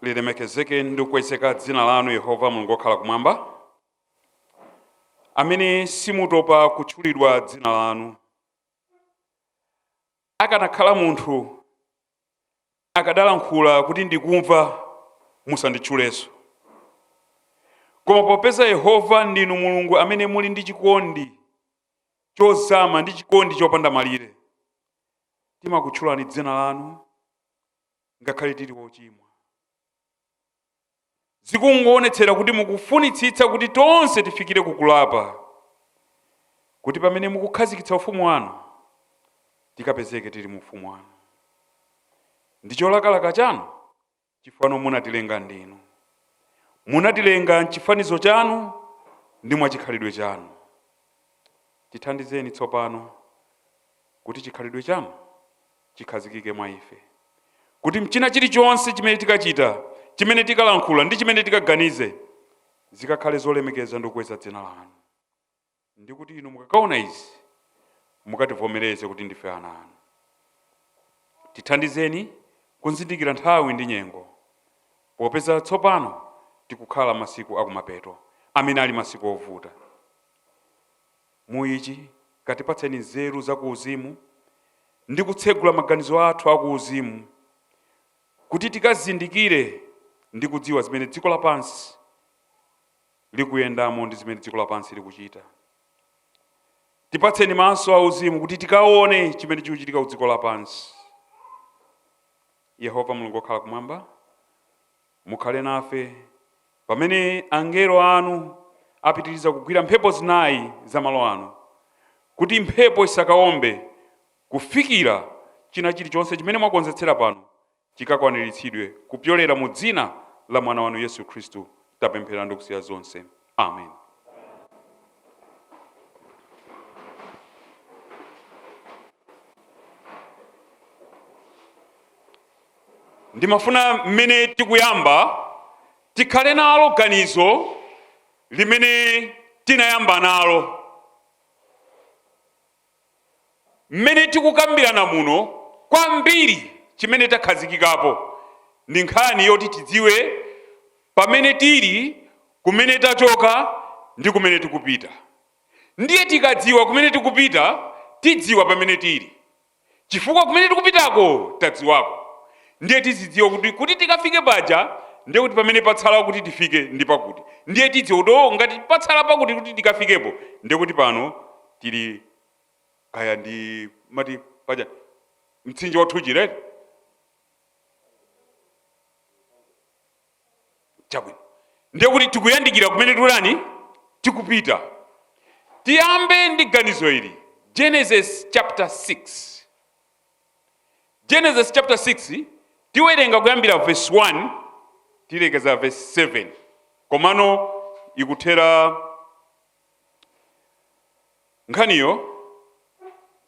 Lilemekezeke ndi kukwezeka dzina lanu, Yehova Mulungu wokhala kumwamba, amene simutopa kutchulidwa dzina lanu. Akanakhala munthu akadalankhula kuti, "Ndikumva, musanditchulenso." Koma popeza Yehova ndinu Mulungu amene muli ndi chikondi chozama ndi chikondi chopanda malire, timakutchulani dzina lanu ngakhale tili wochimwa. Zikungoonetsera kuti mukufunitsitsa kuti tonse tifikire kukulapa, kuti pamene mukukhazikitsa ufumu wanu tikapezeke tili mu ufumu wanu. Ndi cholakalaka chanu, chifukwa munatilenga ndinu, munatilenga mchifanizo chanu ndi mwachikhalidwe chanu. Tithandizeni tsopano kuti chikhalidwe chanu chikhazikike mwa ife, kuti mchina chilichonse chimene tikachita, chimene tikalankhula ndi chimene tikaganize zikakhale zolemekeza ndi kukweza dzina lanu, ndi kuti inu mukakaona izi mukativomereze kuti ndife ana anu. Tithandizeni kuzindikira nthawi ndi nyengo, popeza tsopano tikukhala masiku akumapeto amene ali masiku ovuta. Mu ichi katipatseni nzeru zakuuzimu ndi kutsegula maganizo athu akuuzimu, kuti tikazindikire ndi kudziwa zimene dziko lapansi likuyendamo ndi zimene dziko lapansi likuchita. Tipatseni maso auzimu kuti tikaone chimene chikuchitika ku dziko lapansi. Yehova Mulungu wokhala kumwamba, mukhale nafe pamene angelo anu apitiriza kugwira mphepo zinayi za malo ano, kuti mphepo isakaombe kufikira china chilichonse chimene mwakonzetsera pano chikakwaniritsidwe. Kupyolera mu dzina la mwana wanu Yesu Khristu tapemphera ndi kusiya zonse, amen. Ndimafuna mmene tikuyamba tikhale nalo ganizo limene tinayamba nalo mmene tikukambirana muno. Kwambiri chimene takhazikikapo ndi nkhani yoti tidziwe pamene tili, kumene tachoka ndi kumene tikupita. Ndiye tikadziwa kumene tikupita, tidziwa pamene tili, chifukwa kumene tikupitako tadziwako. Ndiye tizidziwa kuti tikafike paja, ndiye kuti pamene patsala kuti tifike ndi pakuti. Ndiye tidziwa kuti, oh, ngati patsala pakuti kuti tikafikepo, ndiye kuti pano tili kaya ndi mati paja mtsinje wa Thuchire chabwino, ndiye kuti tikuyandikira kumene tulani tikupita. Tiyambe ndi ganizo ili, Genesis chapter 6. Genesis chapter 6, tiwerenga kuyambira verse 1 tilekeza verse 7, komano ikuthera nkhaniyo.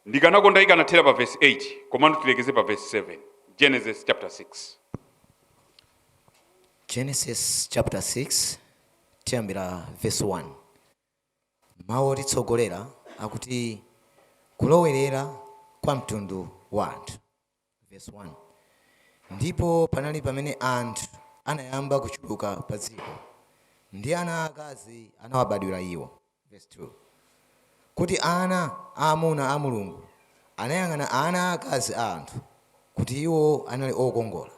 Ndikanakonda ikanathera pa verse 8, komano tilekeze pa verse 7. Genesis chapter 6. Genesis chapter 6, tiyambira verse 1. Mawu otitsogolera akuti, "Kulowerera kwa mtundu wa anthu." Verse 1: Ndipo panali pamene anthu anayamba kuchuluka pa dziko, ndi ana akazi anawabadwira iwo, verse 2, kuti ana aamuna a Mulungu anayang'ana ana akazi a anthu, kuti iwo anali okongola,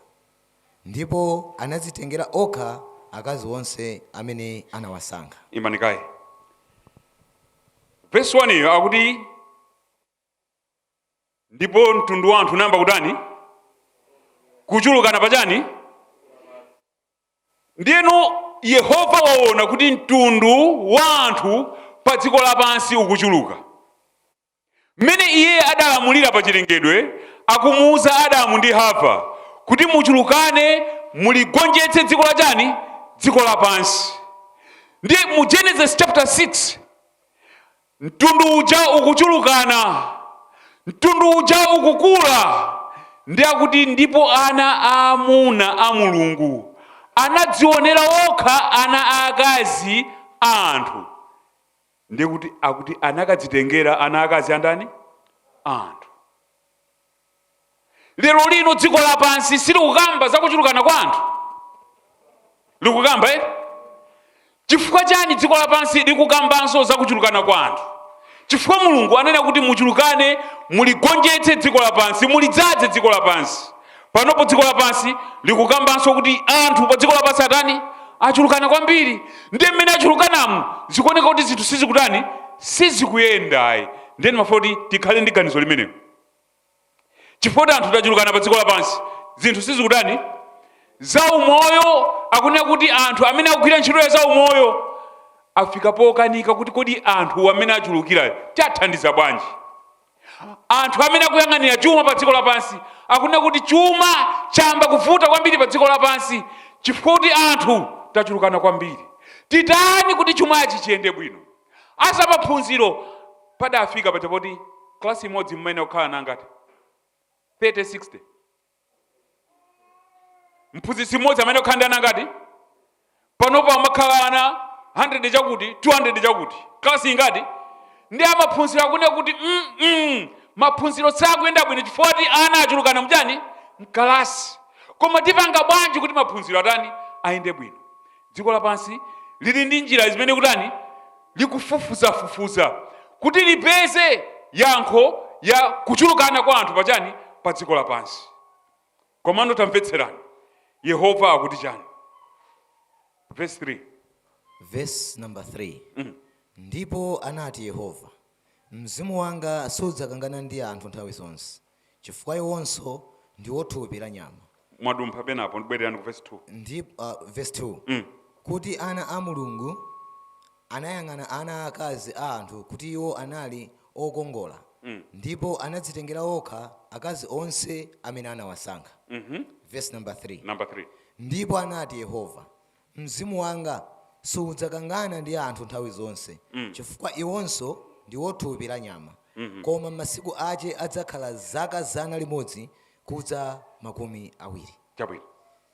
ndipo anadzitengera okha akazi onse amene anawasankha. Imanikaye. Verse 1 iyo akuti, "Ndipo mtundu wa anthu unayamba kutani? Kuchulukana pachani?" Ndiyeno Yehova waona kuti mtundu wa anthu pa dziko lapansi ukuchuluka. Mmene iye adalamulira pa chilengedwe, akumuuza Adamu ndi Hava kuti, "Muchulukane, muligonjetse dziko la chani? Dziko lapansi." Ndiye mu Genesis chapter 6, mtundu uja ukuchulukana, mtundu uja ukukula, ndi akuti, "Ndipo ana aamuna a Mulungu anadzionera okha ana aakazi a anthu." Ndiye kuti akuti anakadzitengera ana akazi andani? Anthu. Lero lino dziko lapansi silikukamba zakuchulukana kwa anthu. Likukamba, eh? Chifukwa chani dziko lapansi likukambanso za kuchulukana kwa anthu? Chifukwa Mulungu anena kuti muchulukane, muligonjetse dziko lapansi, mulidzaze dziko lapansi. Panopo dziko lapansi likukambanso kuti anthu pa dziko lapansi atani? Achulukana kwambiri. Ndiye mmene achulukanamu, zikuoneka kuti zinthu sizikutani? Sizikuyendayi. Ndiye ndimafuna kuti tikhale ndi ganizo limenelo, chifukwa kuti anthu tachulukana pa dziko lapansi, zinthu sizikutani? Zaumoyo akunena kuti anthu amene akugwira ntchito ya zaumoyo afika pokanika kuti kodi anthu amene achulukira tathandiza bwanji? Anthu amene akuyang'anira chuma pa dziko lapansi akunena kuti chuma chayamba kuvuta kwambiri pa dziko lapansi chifukwa kuti anthu tachulukana kwambiri. Titani kuti chumachi chiyende bwino? Azamaphunziro, padafika paja poti klasi imodzi mmene kukhala nangati 30, 60, mphunzitsi mmodzi amene kukhala ndi ana ngati, panopo amakhala ana 100 chakuti, 200 chakuti, klasi ingati. Ndi amaphunziro akunena kuti maphunziro sakuyenda bwino chifukwa kuti ana achulukana mchani? Mkalasi. Koma tipanga bwanji kuti maphunziro atani? Ayende bwino? Dziko lapansi lili ndi njira zimene kutani? Likufufuzafufuza kuti lipeze yankho ya kuchulukana kwa anthu pachani? Pa dziko lapansi. Komano tamvetserani, Yehova akuti chani? Verse 3. Verse number 3. Ndipo anati Yehova, "Mzimu wanga sudzakangana ndi anthu nthawi zonse, chifukwa iwonso ndi wothupi la nyama." Mwadumpha penapo, ndibwererani ku verse 2. Ndi verse 2. Kuti ana a Mulungu anayang'ana ana akazi a anthu kuti iwo anali okongola, ndipo anadzitengera okha akazi onse amene anawasankha. Verse number 3. Number 3. Ndipo anati Yehova, "Mzimu wanga sudzakangana ndi anthu nthawi zonse, chifukwa iwonso ndi wothupi la nyama, koma masiku ache adzakhala zaka 120." Chabwino.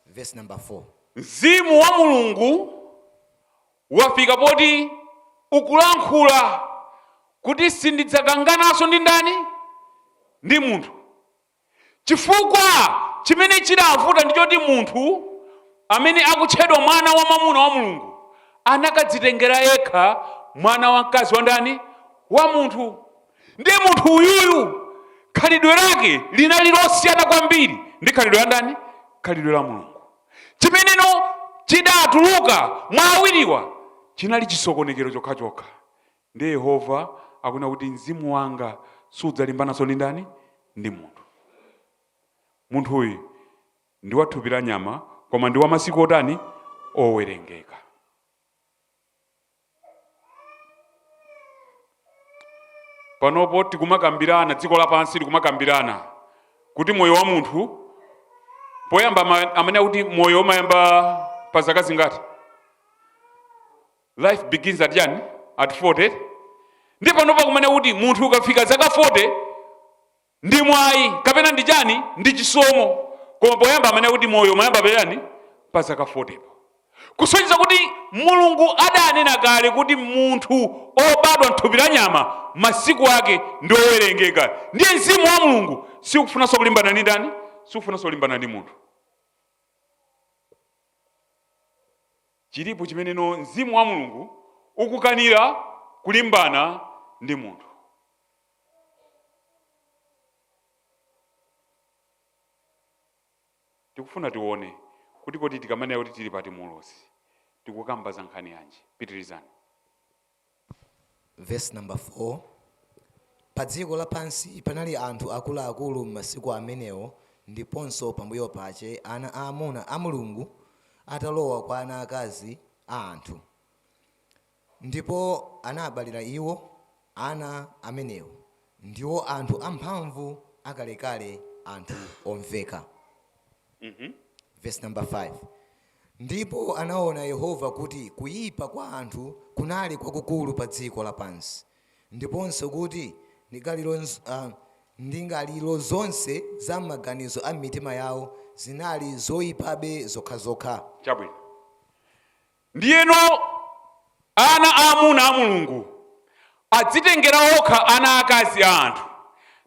Verse number 4. Mzimu wa Mulungu wafika poti ukulankhula kuti sindidzakangananso ndi ndani? Ndi munthu. Chifukwa chimene chidavuta ndi choti munthu amene akutchedwa mwana wa mwamuna wa Mulungu anakadzitengera yekha mwana wamkazi wa ndani? Wa munthu. Ndiye munthu uyuyu khalidwe lake linali losiyana kwambiri ndi khalidwe la ndani? Khalidwe la Mulungu. Chimeneno chidatuluka mwa awiriwa chinali chisokonekero chokhachokha. Ndiye Yehova akunena kuti mzimu wanga sudzalimbananso ndi ndani? Ndi munthu. Munthu uyu ndi wa thupi la nyama, koma ndi wa masiku otani? Owerengeka. Panopo tikumakambirana, dziko lapansi likumakambirana kuti moyo wa munthu poyamba amene akuti moyo umayamba pa zaka zingati? Life begins at chani? At 40. Ndi panopa kumene kuti munthu ukafika zaka 40 ndi mwayi kapena ndi chani? Ndi chisomo. Koma poyamba amene kuti moyo umayamba pachani? Pa zaka 40 po, kusonyeza kuti Mulungu adanena kale kuti munthu obadwa mthupi la nyama masiku ake ndi owerengeka. Ndiye mzimu wa Mulungu sikufunanso kulimbana ndi ndani? Sikufunanso kulimbana ndi munthu. Chilipo chimeneno mzimu wa Mulungu ukukanira kulimbana ndi munthu. Tikufuna tione kuti kodi tikamanena kuti tili pati muulosi, tikukamba za nkhani yanji? Pitirizani. Verse number 4. Pa dziko lapansi panali anthu akuluakulu m'masiku amenewo ndiponso pambuyo pache, ana aamuna a Mulungu atalowa kwa ana akazi a anthu, ndipo anabalira iwo ana. Amenewo ndiwo anthu amphamvu akalekale, anthu omveka. Verse number 5. Ndipo anaona Yehova kuti kuyipa kwa anthu kunali kwakukulu pa dziko lapansi, ndiponso kuti ndingaliro zonse za maganizo a mitima yawo zinali zoyipabe zokhazokha. Chabwino. Ndiyeno ana aamuna a Mulungu adzitengera okha ana akazi a anthu,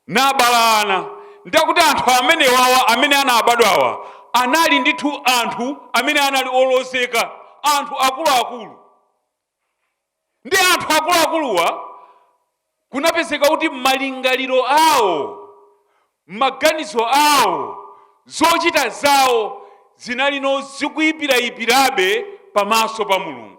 nabala ana. Ndakuti anthu amenewawa amene anabadwawa anali ndithu anthu amene anali olozeka, anthu akuluakulu. Ndi anthu akuluakuluwa kunapezeka kuti malingaliro awo, maganizo awo, zochita zawo zinali zikuyipirayipirabe pamaso pa Mulungu,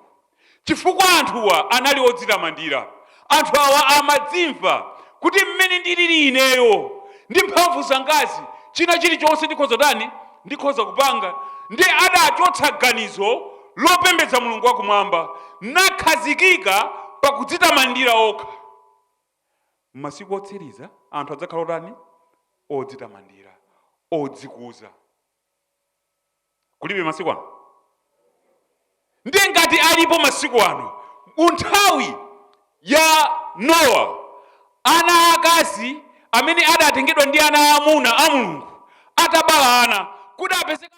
chifukwa anthuwa anali odzitamandira. Anthu awa amadzimva kuti mmene ndilili ineyo ndi mphamvu zangazi, china chilichonse ndikhoza tani, ndikhoza kupanga. Ndi adachotsa ganizo lopembedza Mulungu wakumwamba, nakhazikika pakudzitamandira okha. Masiku otsiriza anthu adzakhala otani? Odzitamandira, odzikuza. Kulibe masiku ano? Ndiye ngati alipo masiku ano, nthawi ya Nowa ana akazi amene adatengedwa ndi ana aamuna a Mulungu atabala ana, kuti apezeka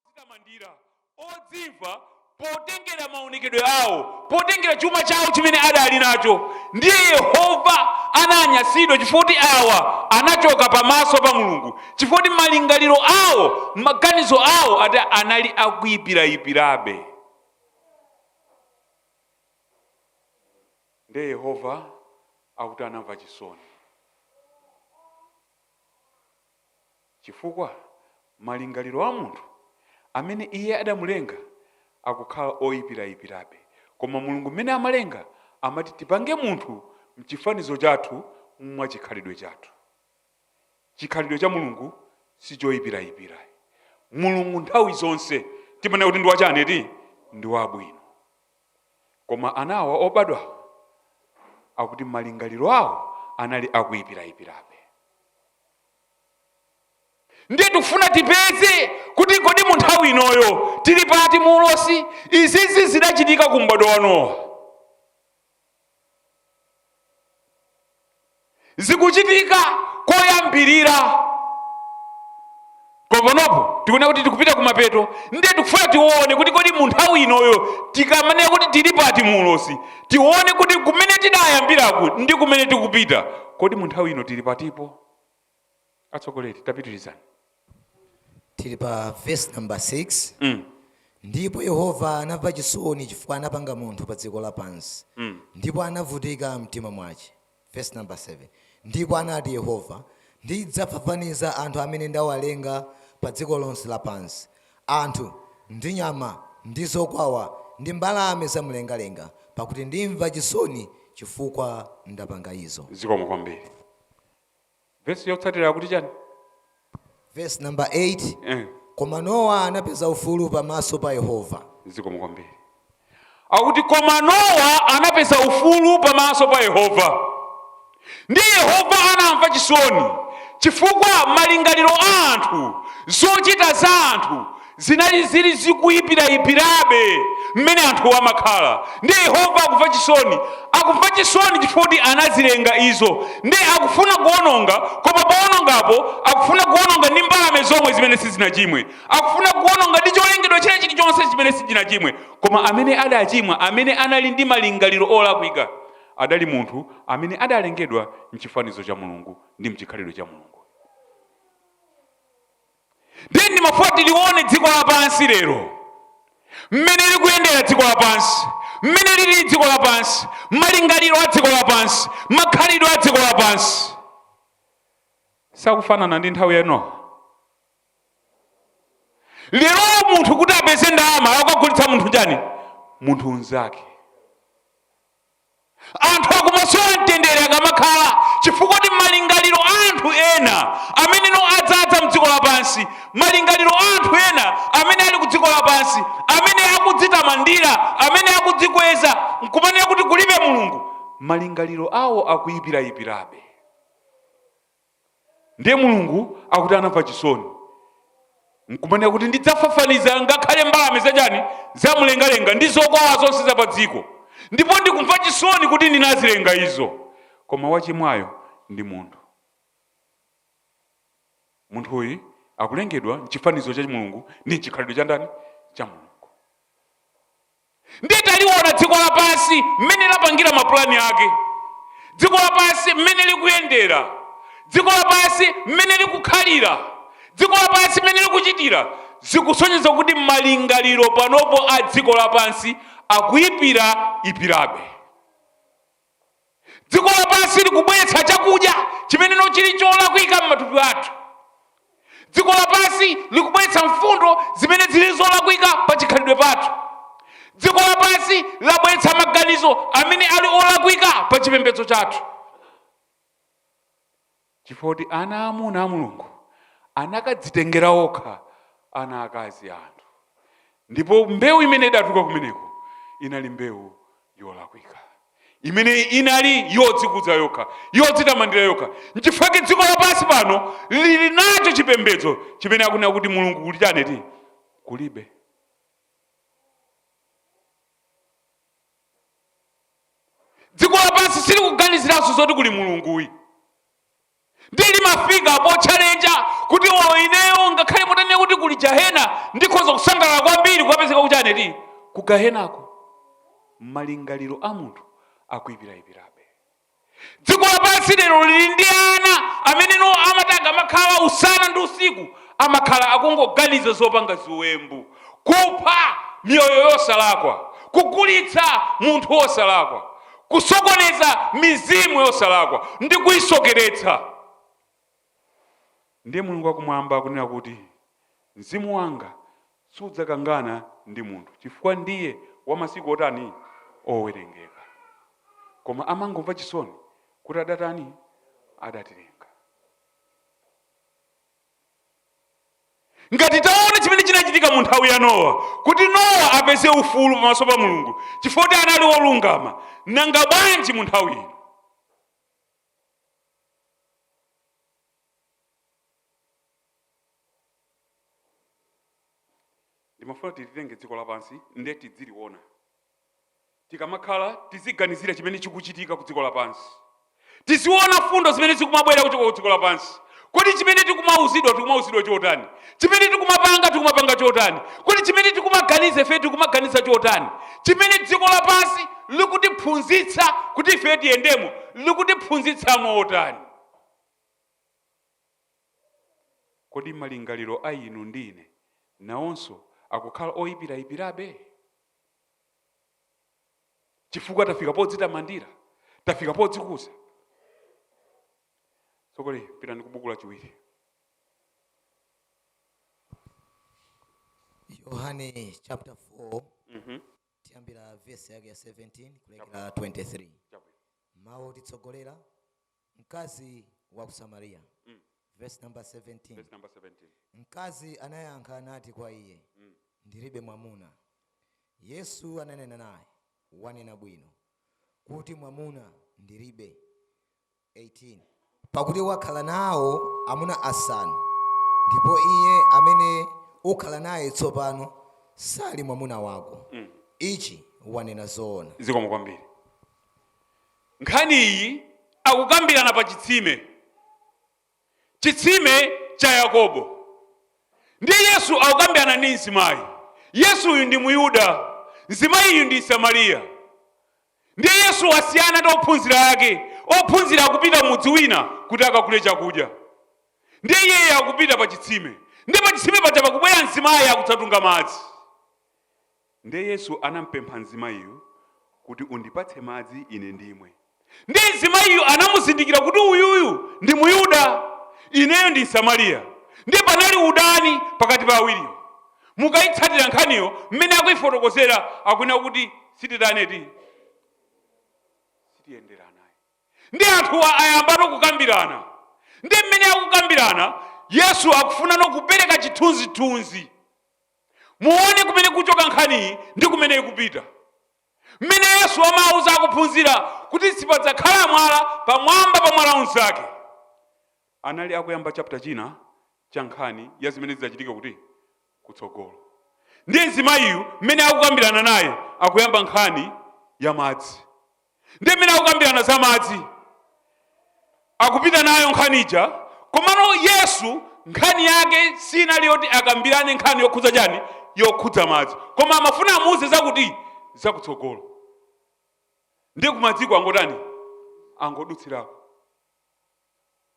odzitamandira, odzimva, potengera maonekedwe awo, potengera chuma chawo chimene adali nacho. Ndiye Yehova ananyansidwa chifukwa kuti awa anachoka pamaso pa Mulungu, chifukwa kuti malingaliro awo, maganizo awo ati anali akuyipirayipirabe. Ndiye Yehova akuti anamva chisoni, chifukwa malingaliro a munthu amene iye adamulenga akukhala oyipirayipirabe. Koma Mulungu mmene amalenga amati tipange munthu mchifanizo chathu, mwa chikhalidwe chathu. Chikhalidwe cha Mulungu sichoyipirayipira. Mulungu nthawi zonse timanena kuti ndi wachani? Eti ndi wabwino. Koma anawa obadwa akuti malingaliro awo anali akuyipirayipirabe. Ndiye tikufuna tipeze kuti kodi mu nthawi inoyo tili pati mu ulosi? Izizi zidachitika ku m'badwo wa Nowa, zikuchitika koyambirira, koma panopo tikuona kuti tikupita kumapeto. Ndiye tikufuna tione kuti kodi mu nthawi inoyo tikamanena kuti tili pati mu ulosi, tione kuti kumene tidayambiraku ndi kumene tikupita, kodi mu nthawi ino tili patipo? Atsogoleri, tapitirizani. Tili pa verse number 6. Ndipo Yehova anamva chisoni chifukwa anapanga munthu pa dziko lapansi, ndipo anavutika mtima mwace. Verse number 7. Ndipo anati Yehova, ndidzafafaniza anthu amene ndawalenga pa dziko lonse lapansi, anthu ndi nyama ndi zokwawa ndi mbalame zamlengalenga, pakuti ndimva chisoni chifukwa ndapanga izo. Zikomo kwambiri. Vesi yotsatira akuti chani? Verse number 8. Koma Nowa anapeza ufulu pamaso pa Yehova. Zikomo kwambiri. Akuti koma Nowa anapeza ufulu pamaso pa Yehova. Ndiye Yehova anamva chisoni chifukwa malingaliro a anthu, zochita za anthu zinali zili zikuyipirayipirabe mmene anthu amakhala. Ndiye Yehova akumva chisoni, akumva chisoni chifukwa kuti anazilenga izo. Ndiye akufuna kuononga, koma poonongapo akufuna kuononga ndi mbalame zomwe zimene sizinachimwe, akufuna kuononga ndi cholengedwa china chilichonse chimene sichinachimwe. Koma amene adachimwa, amene anali ndi malingaliro olakwika, adali munthu amene adalengedwa mchifanizo cha Mulungu ndi mchikhalidwe cha Mulungu. Ndiye ndimafuna tilione dziko lapansi lero, mmene likuyendera dziko lapansi, mmene lili dziko lapansi, malingaliro a dziko lapansi, makhalidwe a dziko lapansi sakufanana ndi nthawi ya Nowa. Lero munthu kuti apeze ndalama akagulitsa munthu chani? Munthu mnzake. Anthu akumasowa mtendere akamakhala, chifukwa kuti malingaliro a anthu ena amene no adzadza mdziko lapansi, malingaliro a anthu ena amene ali ku dziko lapansi, amene akudzitamandira, amene akudzikweza nkumanena kuti kulibe Mulungu, malingaliro awo akuyipirayipirabe. Ndiye Mulungu akuti anamva chisoni nkumanena kuti ndidzafafaniza ngakhale mbalame zachani, zamlengalenga, ndi zokwawa zonse za pa dziko, ndipo ndikumva chisoni kuti ndinazilenga izo. Koma wachimwayo ndi munthu. Munthuyu akulengedwa mchifanizo cha Mulungu ndi mchikhalidwe cha ndani? Cha Mulungu. Ndiye taliona dziko lapansi mmene lapangira mapulani ake, dziko lapansi mmene likuyendera, dziko lapansi mmene likukhalira, Dziko lapansi mmene likuchitira zikusonyeza kuti malingaliro panopo a dziko lapansi akuyipira ipirabe. Dziko lapansi likubweretsa chakudya chimene no chili cholakwika m'matupi athu. Dziko lapansi likubweretsa mfundo zimene zili zolakwika pa chikhalidwe pathu. Dziko lapansi labweretsa maganizo amene ali olakwika pa chipembedzo chathu, chifukwa kuti ana amuna a Mulungu anakadzitengera okha ana akazi a anthu, ndipo mbewu imene idatuluka kumeneko inali mbewu yolakwika imene inali yodzikuza yokha, yodzitamandira yokha. Nchifukwa chake dziko lapansi pano lili nacho chipembedzo chimene akunena kuti Mulungu kuli chani ti kulibe. Dziko lapansi silikuganiziranso zoti kuli Mulunguyi, ndiye limafika potchalenja kuti olo ineyo ngakhale mutanena kuti kuli jahena, ndikhoza kusangalala kwambiri kukapezeka kuchani ti ku gahenako. Malingaliro a munthu akuipiraipirabe. Dziko lapansi lero lili ndi ana amene no amati akamakhala usana ndi usiku amakhala akungoganiza zopanga ziwembu, kupha miyoyo yosalakwa, kugulitsa munthu wosalakwa, kusokoneza mizimu yosalakwa ndi kuisokeretsa. Ndiye Mulungu wakumwamba akunena kuti mzimu wanga sudzakangana ndi munthu, chifukwa ndiye wa masiku otani? Owerengeka. Koma amangomva chisoni kuti adatani? Adatilenga. Ngati taona chimene chinachitika mu nthawi ya Nowa, kuti Nowa apeze ufulu pamaso pa Mulungu chifukwa kuti anali wolungama, nanga bwanji mu nthawi ino? Ndimafuna tilitenge dziko lapansi nde tidziliona. Tikamakhala tiziganizira chimene chikuchitika ku dziko lapansi, tiziona fundo zimene zikumabwera kuchoka ku dziko lapansi. Kodi chimene tikumauzidwa, tikumauzidwa chotani? Chimene tikumapanga, tikumapanga chotani? Kodi chimene tikumaganiza ife, tikumaganiza chotani? Chimene dziko lapansi likutiphunzitsa kuti ife tiyendemo, likutiphunzitsa motani? Kodi malingaliro a inu ndi ine nawonso akukhala oyipirayipirabe? Chifukwa tafika podzitamandira, tafika podzikuza. Sokole, pitani ku buku lachiwiri. Yohane chapter 4, tiyambira verse yake ya 17 kulekera 23. Mawu otitsogolera: mkazi wa ku Samariya. Verse number 17. Verse number 17. Mkazi anayankha anati kwa iye, "Ndilibe mwamuna." Yesu ananena naye, "Wanena bwino kuti mwamuna ndilibe." 18 pakuti wakhala nawo amuna asanu, ndipo iye amene ukhala naye tsopano sali mwamuna wako. Ichi wanena zoona. Zikomo kwambiri. Nkhani iyi akukambirana pa chitsime, chitsime cha Yakobo. Ndiye Yesu akukambirana ndi mzimayi. Yesu uyu ndi Muyuda, mzimayiyu ndi Msamariya. Ndiye Yesu wasiyana ndi ophunzira ake. Ophunzira akupita mudzi wina kuti akagule chakudya, ndiye iyeyo akupita pa chitsime. Ndiye pa chitsime paja pakubwera mzimayi akudzatunga madzi. Ndiye Yesu anampempha mzimayiyu kuti, "Undipatse madzi ine ndimwe." Ndiye mzimayiyu anamuzindikira kuti uyuyu ndi Muyuda, ineyo ndi Msamariya. Ndiye panali udani pakati pa awiriwo. Mukayitsatira nkhaniyo mmene akuifotokozera, akunena kuti sititaneti, sitiyenderana. Ndi anthuwa ayambano kukambirana. Ndi mmene akukambirana, Yesu akufunano kupereka chithunzithunzi. Muone kumene kuchoka nkhaniyi ndi kumene ikupita. Mmene Yesu amauza akuphunzira kuti sipadzakhala mwala pamwamba pa mwala unzake, anali akuyamba chapter china cha nkhani ya zimene zidzachitika kuti kutsogolo. Ndiye mzimayiyu mmene akukambirana naye, akuyamba nkhani ya madzi. Ndiye mmene akukambirana za madzi, akupita nayo nkhani ija. Komano Yesu nkhani yake sinali yoti akambirane nkhani yokhudza chani? Yokhudza madzi, koma amafuna amuuze zakuti zakutsogolo. Ndiye kumadziko angotani? Angodutsirako.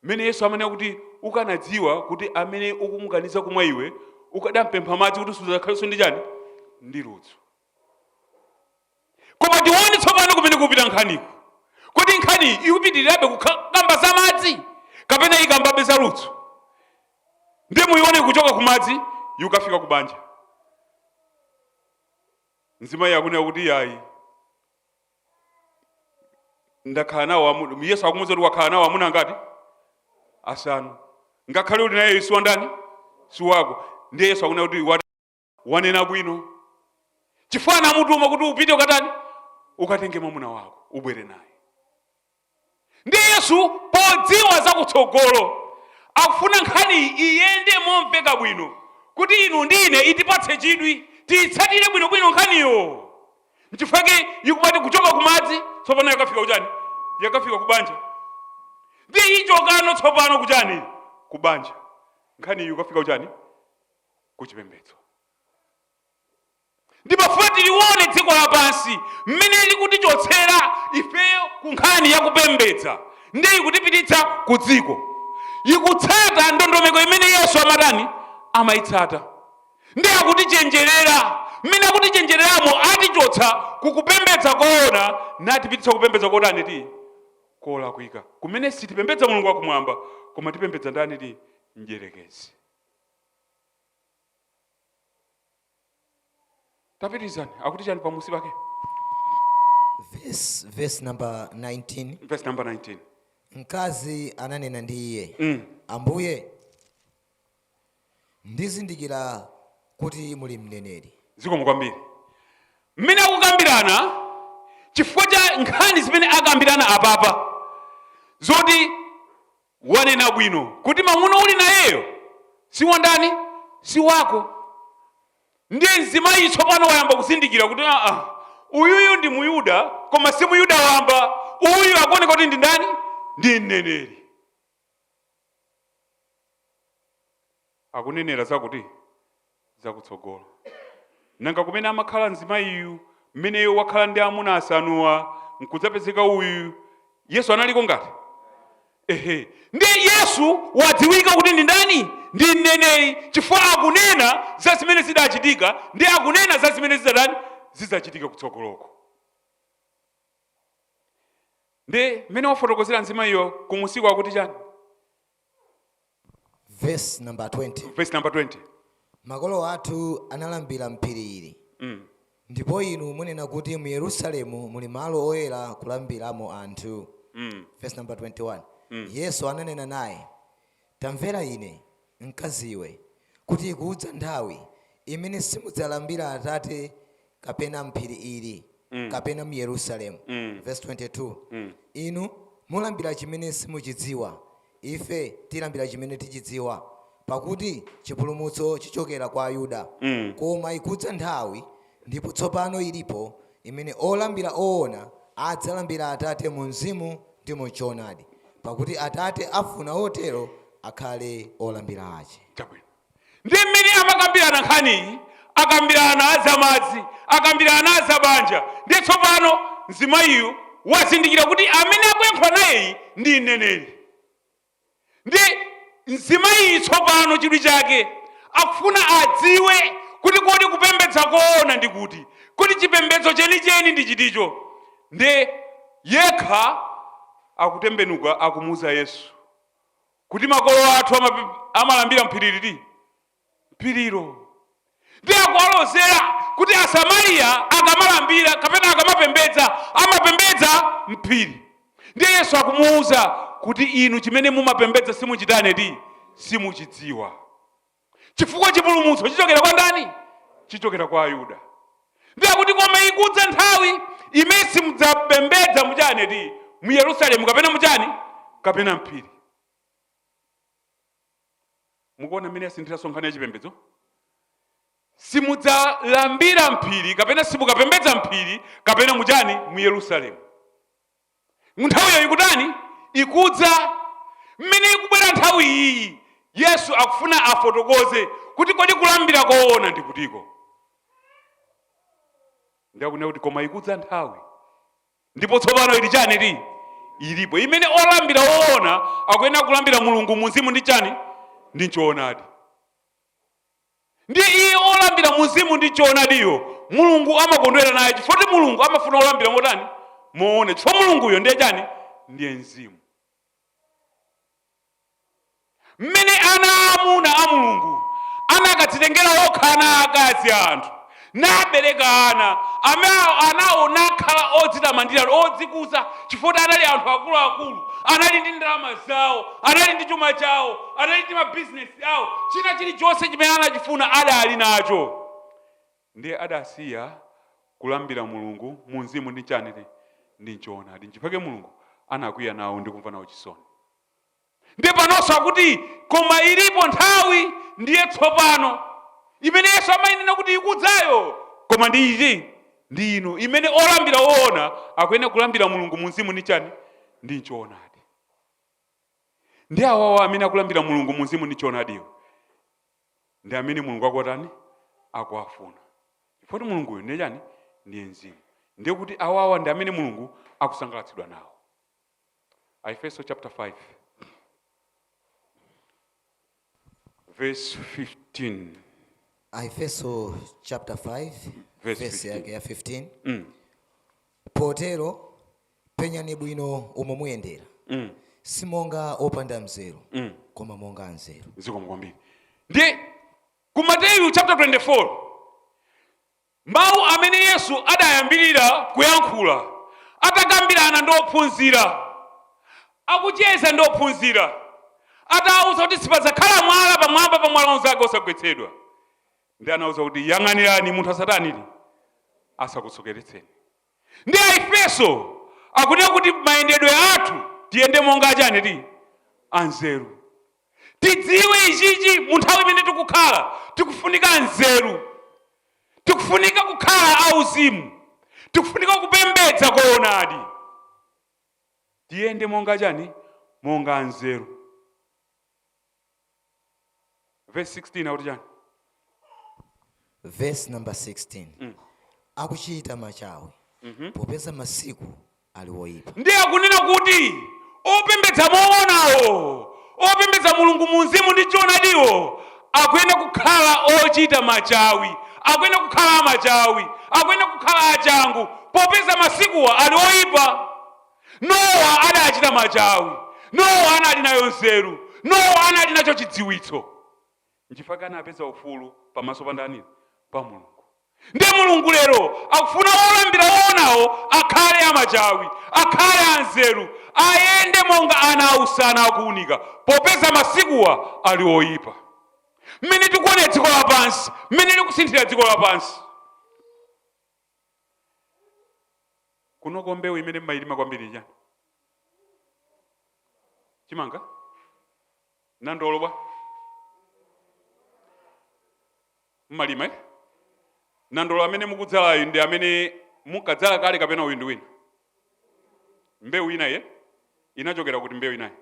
Mmene Yesu amanena kuti ukanadziwa kuti amene ukumukaniza kumwa iwe ukadampempha madzi kuti sudzakhalenso ndi chani? Ndi ludzu. Koma tione tsopano kumene kupita nkhaniko. Kodi nkhani ikupitirirabe kukamba za madzi kapena ikambabe za ludzu? Ndiye muione kuchoka ku madzi ikukafika ku banja. Mzimayi akunena kuti yayi, ndakhala nawo amuna. Yesu akumuwuza kuti wakhala nawo amuna angati? Asanu. Ngakhale uli naye si wandani? Si wako. Ndiye Yesu akunena kuti wanena bwino, chifukwa anamutuma kuti upite ukatani? Ukatenge mwamuna wako ubwere naye. Ndiye Yesu podziwa zakutsogolo akufuna nkhani iyende momveka bwino kuti inu ndi ine itipatse chidwi, tiyitsatire bwinobwino nkhaniyo. Nchifukwa ikumati kuchoka kumadzi tsopano yakafika kuchani? Yakafika kubanja. Ndiye ichokano tsopano kuchani? Kubanja. Nkhani iyi ikafika kuchani? Kuchipembedzo. Ndimafuna tilione dziko lapansi mmene likutichotsera ifeyo ku nkhani yakupembedza, ndiye ikutipititsa ku dziko. Ikutsata ndondomeko imene Yesu amatani? Amayitsata. Ndiye akutichenjerera. Mmene akutichenjereramo, atichotsa kukupembedza koona natipititsa kupembedza kotani ti? Kolakwika, kumene sitipembedza Mulungu wakumwamba koma tipembedza ndani ti? Mdyerekezi. Tapitirizani, akuti chani pamusi pake? Verse number 19. Verse number 19. Mkazi ananena ndi iye, Ambuye, ndizindikira kuti muli mneneri. Zikomo kwambiri. Mmene akukambirana, chifukwa cha nkhani zimene akambirana apapa zoti wanena bwino kuti mamuna uli nayeyo si wandani? Si wako. Ndiye mzimayi tsopano wayamba kuzindikira kuti aa, uyuyu ndi Muyuda, koma si Muyuda wamba. Uyu akuoneka kuti ndi ndani? Ndi mneneri. Akunenera zakuti zakutsogolo. Nanga kumene amakhala mzimayiyu, mmeneyo wakhala ndi amuna asanuwa, nkudzapezeka uyu, Yesu analiko ngati? Ehe, ndiye Yesu wadziwika kuti ndi ndani? Ndi mneneri, chifukwa akunena za zimene zidachitika, ndi akunena za zimene zidzatani? Zidzachitika kutsogoloko. Ndi mmene wafotokozera mzimayiyo kumusiku akuti chani? Verse number 20. Verse number 20. Makolo athu analambira m'phiri ili, ndipo inu munena kuti mu Yerusalemu muli malo oyera kulambiramo anthu. Verse number 21. Yesu ananena naye, Tamvera ine, mkaziwe, kuti ikudza nthawi imene simudzalambira Atate kapena m'phiri ili, kapena mu Yerusalemu. Verse 22. Inu mulambira chimene simuchidziwa, ife tilambira chimene tichidziwa, pakuti chipulumutso chichokera kwa Ayuda. Koma ikudza nthawi, ndipo tsopano ilipo, imene olambira oona adzalambira Atate mu mzimu ndi mu choonadi, pakuti Atate afuna otero akhale olambira ache. Chabwino. Ndi mmene amakambirana nkhaniyi, akambirana za madzi, akambirana za banja. Ndiye tsopano mzimayiyu wazindikira kuti amene akuyankhula nayeyi ndi mneneri. Ndi mzimayiyi tsopano chidwi chake akufuna adziwe kuti kodi kupembedza koona ndi kuti, kuti chipembedzo chenicheni ndi chiticho. Ndi yekha akutembenuka akumuuza Yesu kuti makolo athu amalambira mphiri liti? Mphirilo. Ndi akuwalozera kuti Asamariya akamalambira kapena akamapembedza amapembedza mphiri. Ndiye Yesu akumuwuza kuti inu chimene mumapembedza simuchitani ti? Simuchidziwa. Chifukwa chipulumutso chichokera kwa ndani? Chichokera kwa Ayuda. Ndiye akuti koma ikudza nthawi imene simudzapembedza muchani ti? Mu Yerusalemu kapena muchani? Kapena mphiri. Mukuona mmene yasinthira nkhani ya chipembedzo? Simudzalambira mphiri kapena simukapembedza mphiri kapena muchani? Mu Yerusalemu. Nthawiyo ikutani? Ikudza. Mmene ikubwera nthawi iyi, Yesu akufuna afotokoze kuti kodi kulambira koona ndi kutiko. Ndiye akunena kuti koma ikudza nthawi, ndipo tsopano ili chani ti? Ilipo imene olambira woona akuyenera kulambira Mulungu mumzimu ndi chani? Ndi choonadi. Ndiye iye olambira mumzimu ndi choonadiyo Mulungu amakondwera naye, chifukwa kuti Mulungu amafuna olambira motani? Moona, chifukwa Mulunguyo ndiye chani? Ndiye mzimu. Mmene ana aamuna a Mulungu anakadzitengera okha ana aakazi a anthu, nabereka ana, amene anawo nakhala odzitamandira, odzikuza, chifukwa kuti anali anthu akuluakulu, anali ndi ndalama zawo, anali ndi chuma chawo, anali ndi mabizinesi awo, china chilichonse chimene anachifuna adali nacho. Ndiye adasiya kulambira Mulungu mu mzimu ndi chani? Ndi mchoonadi. Nchifukwa Mulungu anakwiya nawo ndi kumva nawo chisoni. Ndiye panonso akuti, koma ilipo nthawi, ndiye tsopano, imene Yesu amayinena kuti ikudzayo, koma ndi iti? Ndi ino, imene olambira woona akuyenera kulambira Mulungu mu mzimu ndi chani? Ndi mchoonadi. Ndi awawa amene akulambira Mulungu mu mzimu ndi choonadiwo ndi amene Mulungu akuwatani? Akuwafuna. Chifukwa kuti Mulunguyo ndiye chani? Ndiye mzimu. Ndiye kuti awawa ndi amene Mulungu akusangalatsidwa nawo. Aefeso chapter 5 verse 15. Aefeso chapter 5 verse verse 15. Yake ya 15. Potero penyani bwino umo muyendera, si monga opanda mzeru, koma monga anzeru. Zikomo kwambiri. Ndiye ku Mateyu chapter 24, mawu amene Yesu adayambirira kuyankhula atakambirana ndi ophunzira, akucheza ndi ophunzira, atawauza kuti sipadzakhala mwala pamwamba pa mwala unzake osagwetsedwa, ndi anawauza kuti yang'anirani munthu asatani, asakusokeretseni. Ndi Aefeso akunena kuti mayendedwe athu tiyende monga achani ti anzeru. Tidziwe ichichi, mu nthawi imene tikukhala tikufunika nzeru, tikufunika kukhala auzimu, tikufunika kupembedza koonadi. Tiyende monga chani? Monga anzeru. Verse 16 akuti chani? Verse number 16. Akuchita machawi, popeza masiku ali woyipa. Ndiye akunena kuti opembedza moonawo, opembedza Mulungu mu mzimu ndi choonadiwo, akuyenera kukhala ochita machawi, akuyenera kukhala amachawi, akuyenera kukhala achangu, popeza masikuwa ali oyipa. Nowa adachita machawi. Nowa anali nayo nzeru. Nowa anali nacho chidziwitso. Nchifukwa anapeza ufulu pamaso pa ndani? Pa Mulungu. Ndiye Mulungu lero akufuna olambira oonawo akhale amachawi, akhale anzeru, ayende monga ana ausana akuunika, popeza masikuwa ali oyipa. Mmene tikuonera dziko lapansi, mmene likusinthira dziko lapansi, kunoko mbewu imene mmayilima kwambiri chani? Chimanga, nandolo bwa mmalima, eh? Nandolo amene mukudzalayo ndi amene munkadzala kale kapena uyu ndi wina? Mbewu ina iye inachokera kuti? Mbewu inayi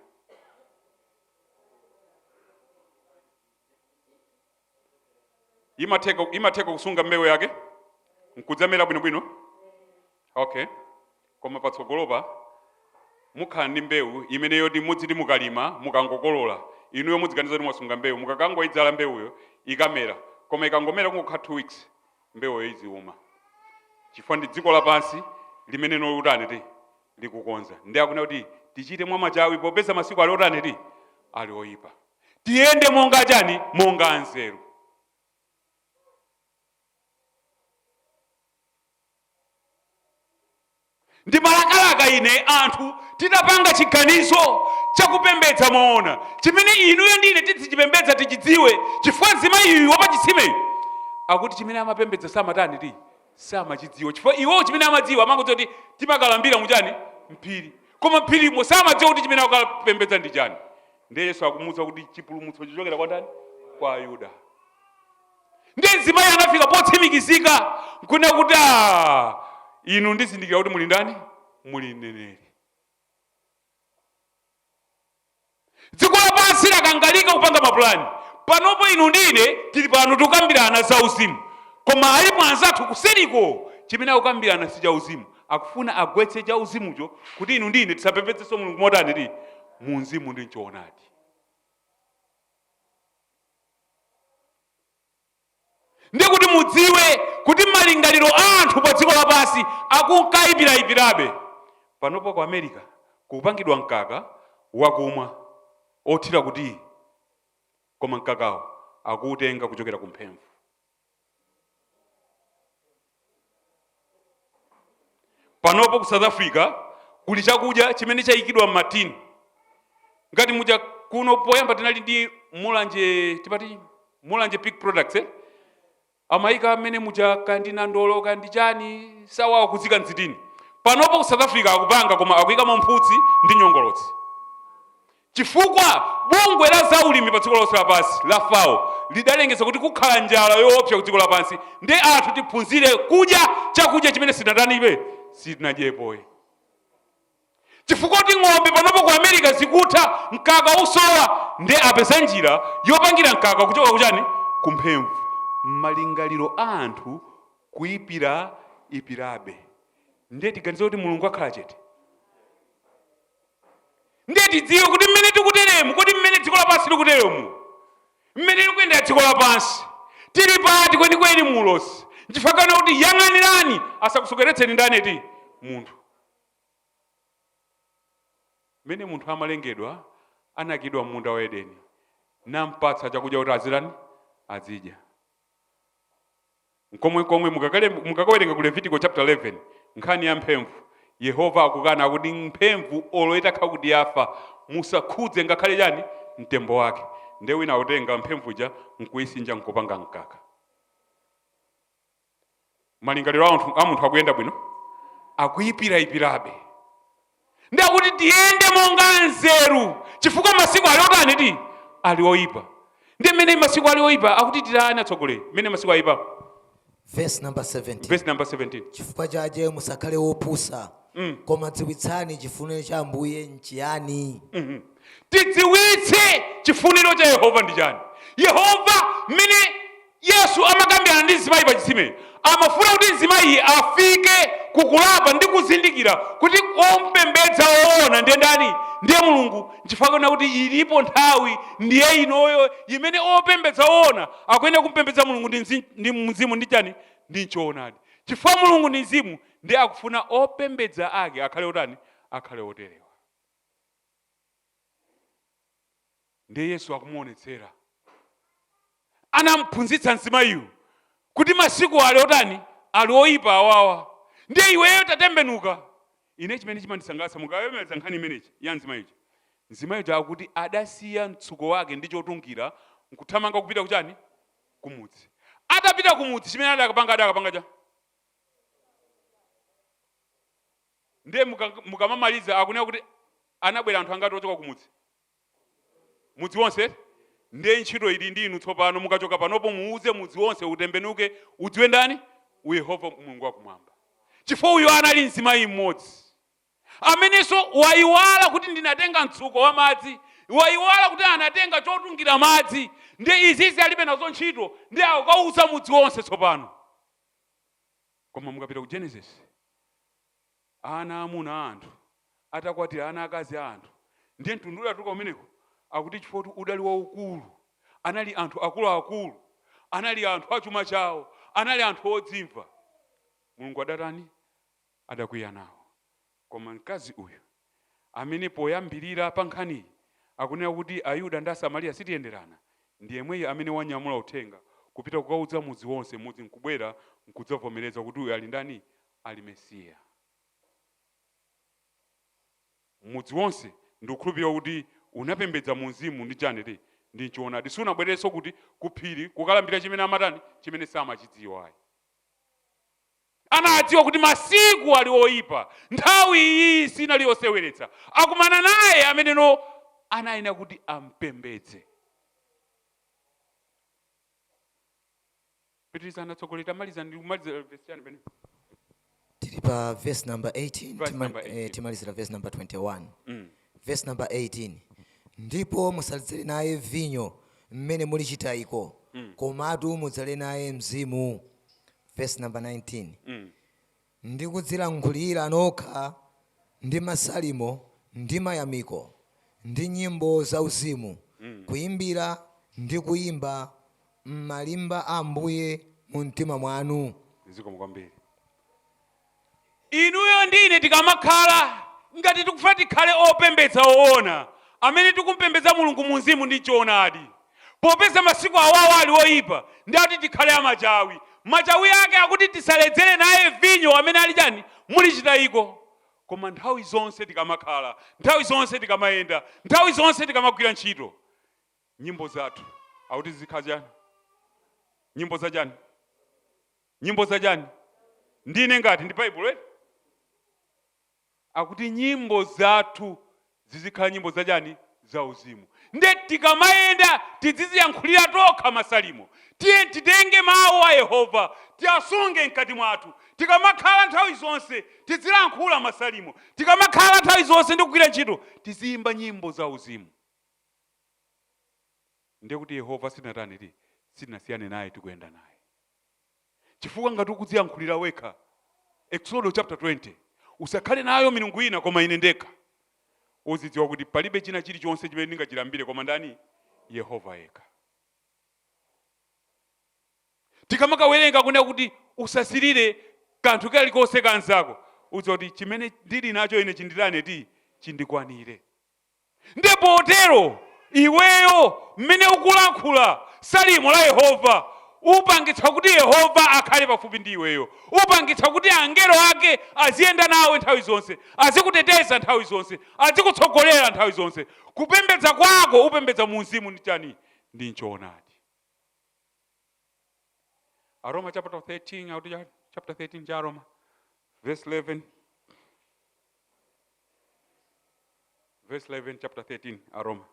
imatheka kusunga mbewu yake nkudzamera bwinobwino. Okay, koma patsogolopa mukhala ndi mbewu imene yoti mudziti mukalima, mukangokolola, inuyo mudziganiza kuti mwasunga mbewu, mukakangoyidzala mbewuyo ikamera, koma ikangomera kungokhala 2 weeks mbewuyo iziuma, chifukwa ndi dziko lapansi limene nolutani ti likukonza. Ndi akunena kuti tichite mwa machawi popeza masiku ali otani ti ali oyipa. Tiyende monga chani? Monga anzeru. Ndi malakalaka ine anthu titapanga chiganizo chakupembedza moona, chimene inuyo ndine tidzichipembedza tichidziwe, chifukwa mzimayiyu wapachitsimeyu akuti chimene amapembedza samatani ti samachidziwa, chifukwa iwowo chimene amadziwa amangodziwa kuti timakalambira muchani? Mphiri. Koma mphirimo samadziwa kuti chimene akapembedza ndi chani. Ndiye Yesu akumuwuza kuti chipulumutso chichokera kwa ndani? Kwa Ayuda. Ndiye mzimayi anafika potsimikizika nkunena kuti, "Ah, inu ndizindikira kuti muli ndani? Muli mneneri." Dziko lapansi lakangalika kupanga mapulani. Panopo inu ndine tili pano tikukambirana za uzimu, koma alipo anzathu kuseriko chimene akukambirana si cha uzimu. Akufuna agwetse cha uzimucho kuti inu ndi ine tisapembedzenso Mulungu motani ti mu mzimu ndi mchoonadi. Ndiye kuti mudziwe kuti malingaliro a anthu pa dziko lapansi akunkayipirayipirabe. Panopo ku America kukupangidwa mkaka wakumwa othira ku tiyi, koma mkakawo akuutenga kuchokera ku mphemvu. Panopo ku South Africa kuli chakudya chimene chayikidwa m'matini ngati muja kuno poyamba tinali ndi Mulanje, timati Mulanje Pig Products, eh? Amayika mmene muja kandi nandolo kandi chani sawawa kuziika mzitini. Panopo ku South Africa akupanga koma akuyikamo mphutsi ndi nyongolotsi. Chifukwa bungwe la zaulimi pa dziko lonse lapansi la FAO lidalengeza kuti kukhala njala yoopsa ku dziko lapansi, ndiye anthu tiphunzire kudya chakudya chimene sitinatanibe sitinadyepoyi. Chifukwa kuti ng'ombe panopo ku America zikutha, mkaka usowa, ndiye apeza njira yopangira mkaka kuchoka kuchani kumphemvu. Malingaliro a anthu kuipira ipirabe, ndiye tiganize kuti Mulungu akhala chete? Ndiye tidziwe kuti mmene tikuteremu, kodi mmene dziko lapansi likuteremu, mmene likuyendera dziko lapansi, tili pati kwenikweni mu ulosi? Nchifukwa chake kuti yang'anirani asakusokeretseni ndani eti munthu. Mmene munthu amalengedwa, anaikidwa m'munda wa Edeni, nampatsa chakudya kuti azitani? Azidya. Nkomwe mukakawerenga ku Levitiko chapter 11 nkhani ya mphemvu, Yehova akukana akuti mphemvu olo itakhala kuti yafa musakhudze ngakhale chani mtembo wake. Ndiye wina akutenga mphemvu ija nkuisinja nkupanga mkaka. Malingaliro a munthu akuyenda bwino? Akuipiraipirabe. Ndiye akuti tiyende monga anzeru chifukwa masiku ali otani ti ali oipa. Ndiye mmene masiku ali oipa akuti titani atsogoleri mmene masiku aipa? Verse number 17. Verse number 17. Chifukwa chache musakhale wopusa, koma dziwitsani chifuniro cha Ambuye nchiyani. Tidziwitse chifuniro cha Yehova ndi chani. Yehova mmene Yesu amakambirana ndi mzimayi pa chitsime, amafuna kuti mzimayiyi afike kukulapa ndi kuzindikira kuti ompembedza woona ndiye ndani? Ndiye Mulungu. Nchifukwa chake kuti ilipo nthawi, ndiye inoyo, imene opembedza woona akuyenera kumpembedza Mulungu ndi mzimu ndi chani? Ndi mchoonadi. Chifukwa Mulungu ndi mzimu, ndiye akufuna opembedza ake akhale otani? Akhale oterewa. Ndiye Yesu akumuonetsera, anamphunzitsa mzimayiyu kuti masiku ali otani, ali oyipa awawa, ndiye iweyo tatembenuka. Ine chimene chimandisangalatsa mukayemeza nkhani imeneyi ya mzimayi uja, mzimayi uja akuti adasiya mtsuko wake ndi chotungira nkuthamanga kupita kuchani, kumudzi. Atapita kumudzi chimene adakapanga, adakapanga cha ndiye mukamamaliza akunena kuti anabwera anthu angati ochoka kumudzi? Mudzi wonse. Ndiye ntchito ili ndi inu tsopano. Mukachoka panopo muuze mudzi wonse utembenuke, udziwe ndani? Yehova Mulungu wakumwamba. Chifukwa uyu anali mzimayi mmodzi amenenso wayiwala kuti ndinatenga mtsuko wa madzi, wayiwala kuti anatenga chotungira madzi, ndiye izizi alibe nazo ntchito, ndiye akukauza mudzi wonse tsopano. Koma mukapita ku Genesis, ana amuna a anthu atakwatira ana akazi a anthu, ndiye mtundu udatuluka kumeneko, akuti chifukwa kuti udali waukulu, anali anthu akuluakulu, anali anthu achuma chawo, anali anthu odzimva. Mulungu adatani? Adakwiya nawo. Koma mkazi uyu amene poyambirira pa nkhaniyi akunena kuti Ayuda ndi Asamariya sitiyenderana, ndi yemweyu amene wanyamula uthenga kupita kukauza mudzi wonse, mudzi nkubwera nkudzavomereza kuti uyu ali ndani? Ali Mesiya. Mudzi wonse ndikukhulupirira kuti unapembedza mu mzimu ndi chani ti ndi mchoonadi, sunabwererenso kuti kuphiri kukalambira chimene amatani chimene samachidziwa ayi. Anadziwa kuti masiku ali oipa, nthawi iyi sinali yoseweretsa. Akumana naye ameneno anayenera kuti ampembedze. Pitirizani atsogoleri, tamaliza ndi kumaliza verse chani pene? Tili pa verse number 18. Verse number 18. Timalizira verse number 21. Verse number 18: Ndipo musaledzere naye vinyo mmene muli chitayiko, komatu mudzale naye mzimu. Verse number 19. Ndi kudzilankhulira nokha ndi masalimo ndi mayamiko ndi nyimbo zauzimu, kuyimbira ndi kuyimba m'malimba a Ambuye mu mtima mwanu. Zikomo kwambiri. Inuyo ndi ine tikamakhala ngati tikufuna tikhale opembedza oona amene tikumpembedza Mulungu mu mzimu ndi choonadi, popeza masiku awawa ali oyipa, ndi akuti tikhale amachawi. Machawi ake akuti tisaledzere naye vinyo amene ali chani muli chitayiko, koma nthawi zonse tikamakhala, nthawi zonse tikamayenda, nthawi zonse tikamagwira ntchito, nyimbo zathu akuti zizikhala chani? Nyimbo za chani? Nyimbo za chani? Ndine ngati ndi Baibulo eti? Akuti nyimbo zathu zizikhala nyimbo za chani? Zauzimu. Nde tikamayenda tidziziyankhulira tokha masalimo. Tiye titenge mawu a Yehova tiasunge mkati mwathu. Tikamakhala nthawi zonse tidzilankhula masalimo. Tikamakhala nthawi zonse ndi kugwira ntchito tiziyimba nyimbo zauzimu. Ndiye kuti Yehova sitinatani ti sitinasiyane naye, tikuyenda naye. Chifukwa ngati ukudziyankhulira wekha, Exodo chapter 20, usakhale nayo milungu ina koma ine ndekha, uzidziwa kuti palibe china chilichonse chimene ndingachilambire koma ndani? Yehova yekha. Tikamakawerenga kunena kuti usasirire kanthu kalikonse ka mnzako, udziwa kuti chimene ndili nacho ine chinditani ti chindikwanire. Ndiye potero iweyo mmene ukulankhula salimo la Yehova, upangitsa kuti Yehova akhale pafupi ndi iweyo, upangitsa kuti angelo ake aziyenda nawe nthawi zonse, azikuteteza nthawi zonse, azikutsogolera nthawi zonse. Kupembedza kwako upembedza mu mzimu ndi chani? Ndi mchoonadi. Aroma chapter 13, akuti chani? Chapter 13 cha Aroma verse 11. Verse 11, chapter 13, Aroma.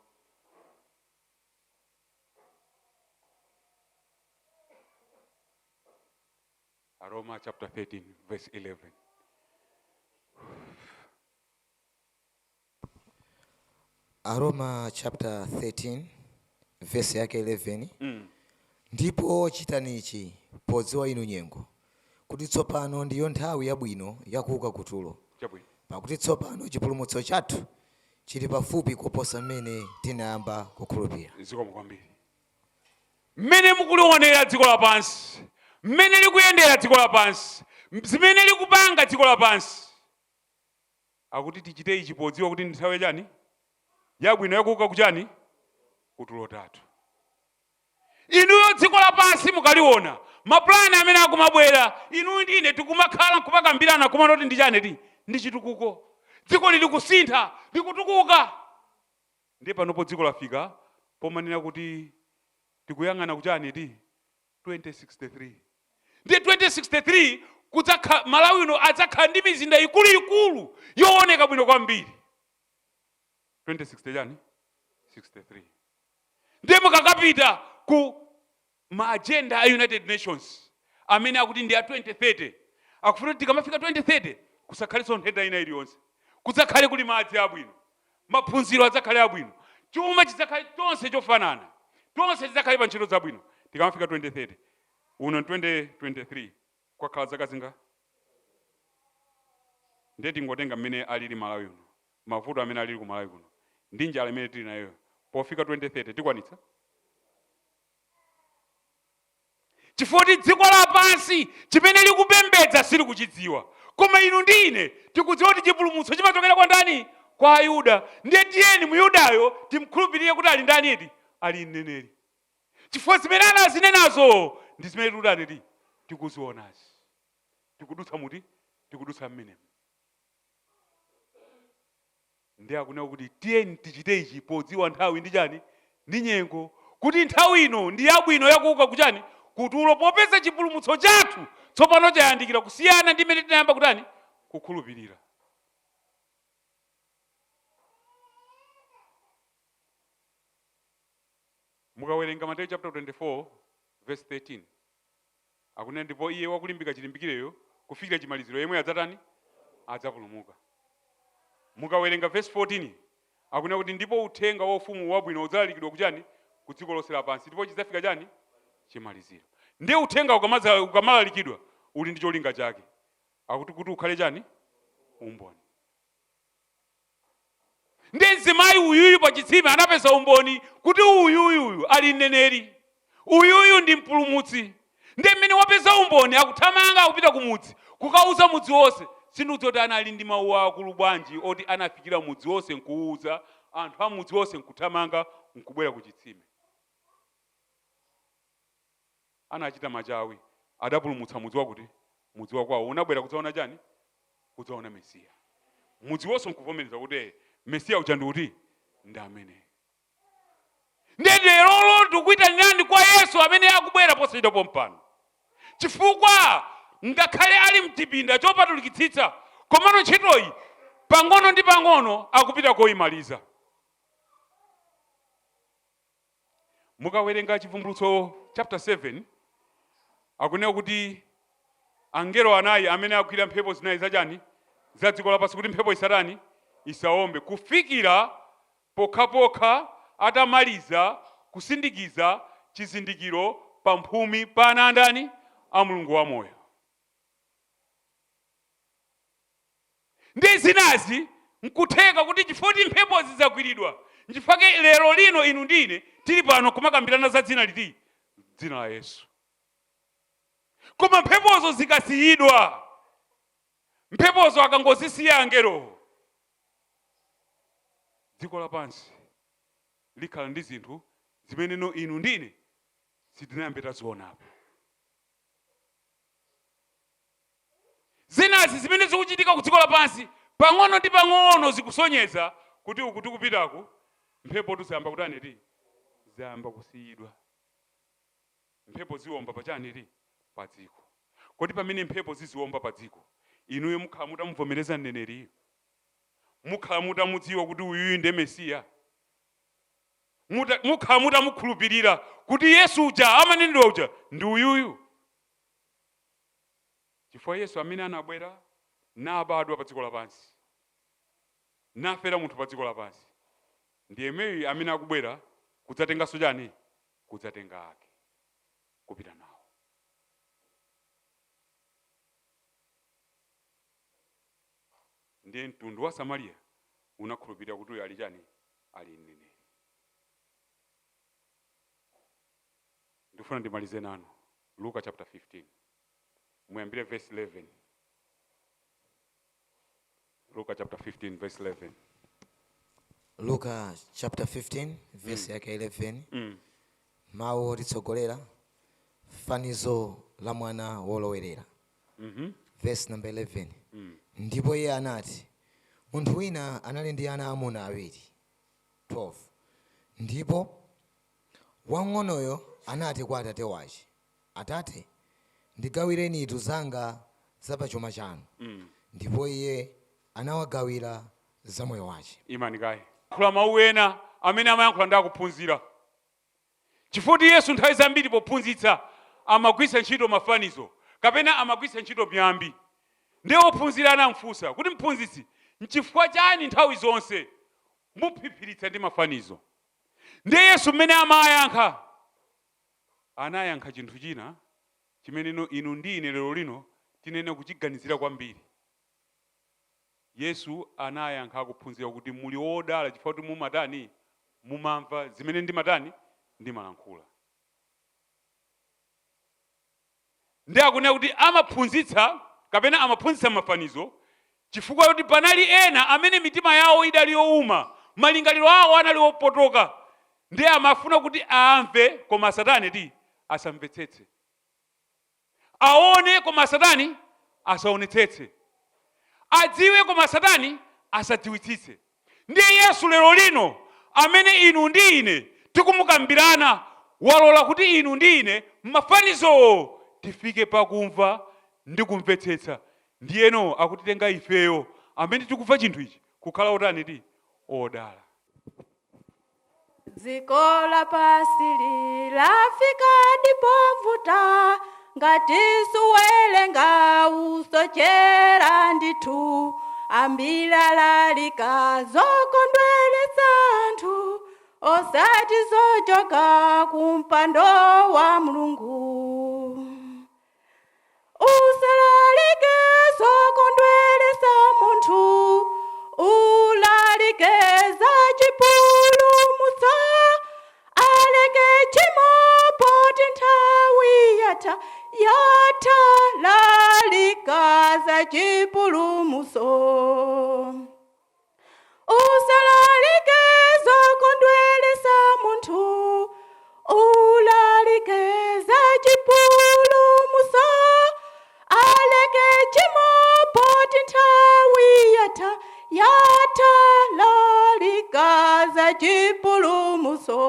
Aroma chapter 13, verse 11. Aroma chapter 13 verse yake 11. Ndipo chitani ichi podziwa inu nyengo, kuti tsopano ndiyo nthawi yabwino yakuuka kutulo. Chabwino. Pakuti tsopano chipulumutso chathu chili pafupi koposa mmene tinayamba kukhulupirira. Zikomo kwambiri. Mmene mukulionera dziko lapansi, mmene likuyendera dziko lapansi, zimene likupanga dziko lapansi, akuti tichite ichi podziwa kuti ndi nthawi yachani? Yabwino yakuuka kuchani? Kutulo tathu. Inuyo dziko lapansi mukaliona, mapulani amene akumabwera, inuyo ndi ine tikumakhala nkumakambirana kumanoti ndi chani ti ndi chitukuko. Dziko lili kusintha, likutukuka. Ndiye panopo dziko lafika pomanena kuti tikuyang'ana kuchani ti 2063. Ndiye 2063 kudzakhala Malawi uno adzakhala ndi mizinda ikuluikulu yooneka bwino kwambiri. 2060 chani? 63. Ndiye mukakapita ku ma agenda a United Nations amene akuti ndi a 2030, akufuna kuti tikamafika 2030 kusakhalenso nthenda ina iliyonse, kudzakhale kuli madzi abwino, maphunziro adzakhale abwino, chuma chidzakhale tonse chofanana, tonse tidzakhale pa ntchito zabwino tikamafika 2030. Uno 2023, kwakhala zaka zinga? Ndiye tingotenga mmene alili Malawi uno, mavuto amene alili ku Malawi kuno ndi njala imene tili nayoyo, pofika 2030 tikwanitsa? Chifukwa kuti dziko lapansi chimene likupembedza silikuchidziwa, koma inu ndi ine tikudziwa kuti chipulumutso chimachokera kwa ndani? Kwa Ayuda. Ndiye tiyeni Myudayo timkhulupirire kuti ali ndani eti? Ali mneneri, chifukwa zimene anazinenazo ndi zimene tikutani ti tikuzionazi, tikudutsa muti, tikudutsa mmenemo. Ndiye akunena kuti tiyeni tichite ichi podziwa nthawi ndi chani? Ndi nyengo, kuti nthawi ino ndi yabwino yakuuka kuchani? Kutulo, popeza chipulumutso chathu tsopano chayandikira kusiyana ndi mmene tinayamba kutani? Kukhulupirira. Mukawerenga Mateyu chapter 24 verse 13, akunena ndipo iye wakulimbika chilimbikireyo kufikira chimaliziro, yemwe adzatani? Adzapulumuka. Mukawerenga verse 14, akunena kuti ndipo uthenga wa ufumu wabwino udzalalikidwa kuchani? Ku dziko lonse lapansi, ndipo chidzafika chani? Chimaliziro. Ndiye uthenga ukamalalikidwa uli ndi cholinga chake. Akuti kuti ukhale chani? Umboni. Ndi mzimayi uyuyu pa chitsime anapeza umboni kuti uyuyuyu ali mneneri, uyuyu ndi mpulumutsi. Ndi mmene wapeza umboni akuthamanga akupita kumudzi kukauza mudzi wonse. Sindidziwa kuti anali ndi mawu akulu bwanji oti anafikira mudzi wonse nkuwuza anthu a mudzi wonse nkuthamanga nkubwera ku chitsime. Anachita machawi, adapulumutsa mudzi wakuti mudzi wakwawo unabwera kudzaona chani? Kudzaona Mesiya. Mudzi wonse nkuvomereza kuti Mesiya uja ndi kuti ndi amene. Ndiye lerolo ndikuyitanirani kwa Yesu amene akubwera posachedwa pompano, chifukwa ngakhale ali mchipinda chopatulikitsitsa, komano ntchitoyi pang'ono ndi pang'ono akupita koyimaliza. Mukawerenga Chivumbulutso chapter 7, akunena kuti angelo anayi amene agwira mphepo zinayi zachani? Za dziko lapansi, kuti mphepo isatani? Isaombe, kufikira pokhapokha atamaliza kusindikiza chizindikiro pamphumi pa ana andani? A Mulungu wamoyo. Ndi zinazi nkutheka kuti chifukwa kuti mphepozi zagwiridwa, nchifukwa lero lino inu ndi ine tili pano kumakambirana za dzina liti? Dzina la Yesu. Koma mphepozo zikasiyidwa, mphepozo akangozisiya angelowo, dziko lapansi likhala ndi zinthu zimene no inu ndi ine sitinayambe tazionapo. Zinazi zimene zikuchitika ku dziko lapansi pang'ono ndi pang'ono zikusonyeza kuti uku tikupitaku mphepotu zayamba kutani ti? Zayamba kusiyidwa. Mphepo ziwomba pa chani ti? Pa dziko. Kodi pamene mphepo ziziwomba pa dziko, inuyo mukhala mutamuvomereza mneneriyo? Mukhala mutamudziwa kuti uyuyu ndiye Mesiya? Mukhala mutamukhulupirira kuti Yesu uja amanenedwa uja ndi uyuyu? Chifukwa Yesu amene anabwera nabadwa pa dziko lapansi, nafera munthu pa dziko lapansi, ndi yemweyu amene akubwera kudzatenganso chani? Kudzatenga ake kupita nawo. Ndiye mtundu wa Samariya unakhulupirira kuti uyu ali chani? Ali mneneri. Ndifuna ndimalize nanu Luka chapter 15, muyambire verse 11. Luka chapter 15 verse 11. Luka chapter 15 verse yake 11. Mawu otitsogolera, fanizo la mwana wolowerera. Verse number 11. Ndipo iye anati, munthu wina anali ndi ana amuna awiri. 12 ndipo wamng'onoyo anati kwa atate wace, Atate, ndigawirenitu zanga za pa chuma chanu. Ndipo iye anawagawira za moyo wace. Imani kaye. Yankhula mawu ena amene amayankhula ndi akuphunzira. Chifukwa Yesu nthawi zambiri pophunzitsa amagwiritsa ntchito mafanizo kapena amagwiritsa ntchito miyambi. Ndiye ophunzira anamfunsa kuti, Mphunzitsi, nchifukwa chani nthawi zonse muphiphiritsa ndi mafanizo? Ndiye Yesu mmene amayankha, anayankha chinthu china chimene inu ndi ine lero lino tinene kuchiganizira kwambiri. Yesu anayankha akuphunzira kuti, muli odala chifukwa kuti mumatani? Mumamva zimene ndimatani? Ndimalankhula. Ndiye akunena kuti amaphunzitsa kapena amaphunzitsa mafanizo chifukwa kuti panali ena amene mitima yawo idali youma, malingaliro awo anali opotoka, ndiye amafuna kuti amve koma asatani ti? Asamvetsetse. Aone koma asatani? Asaonetsetse. Adziwe koma asatani? Asadziwitsitse. Ndiye Yesu lero lino amene inu ndi ine tikumukambirana walola kuti inu ndi ine m'mafanizowo tifike pakumva ndi kumvetsetsa. Ndiyeno akutitenga ifeyo amene tikumva chinthu ichi kukhala otani ti? Odala. Dziko lapansi lafika povuta, ngati suwerenga usochera ndithu. Ambiri alalika zokondweretsa anthu, osati zochoka kumpando wa Mulungu. Usalalike. chipulumutso. Usalalike zokondweretsa munthu, ulalike za chipulumutso. Aleke tchimo poti nthawi yatha, yatha, lalika za chipulumutso.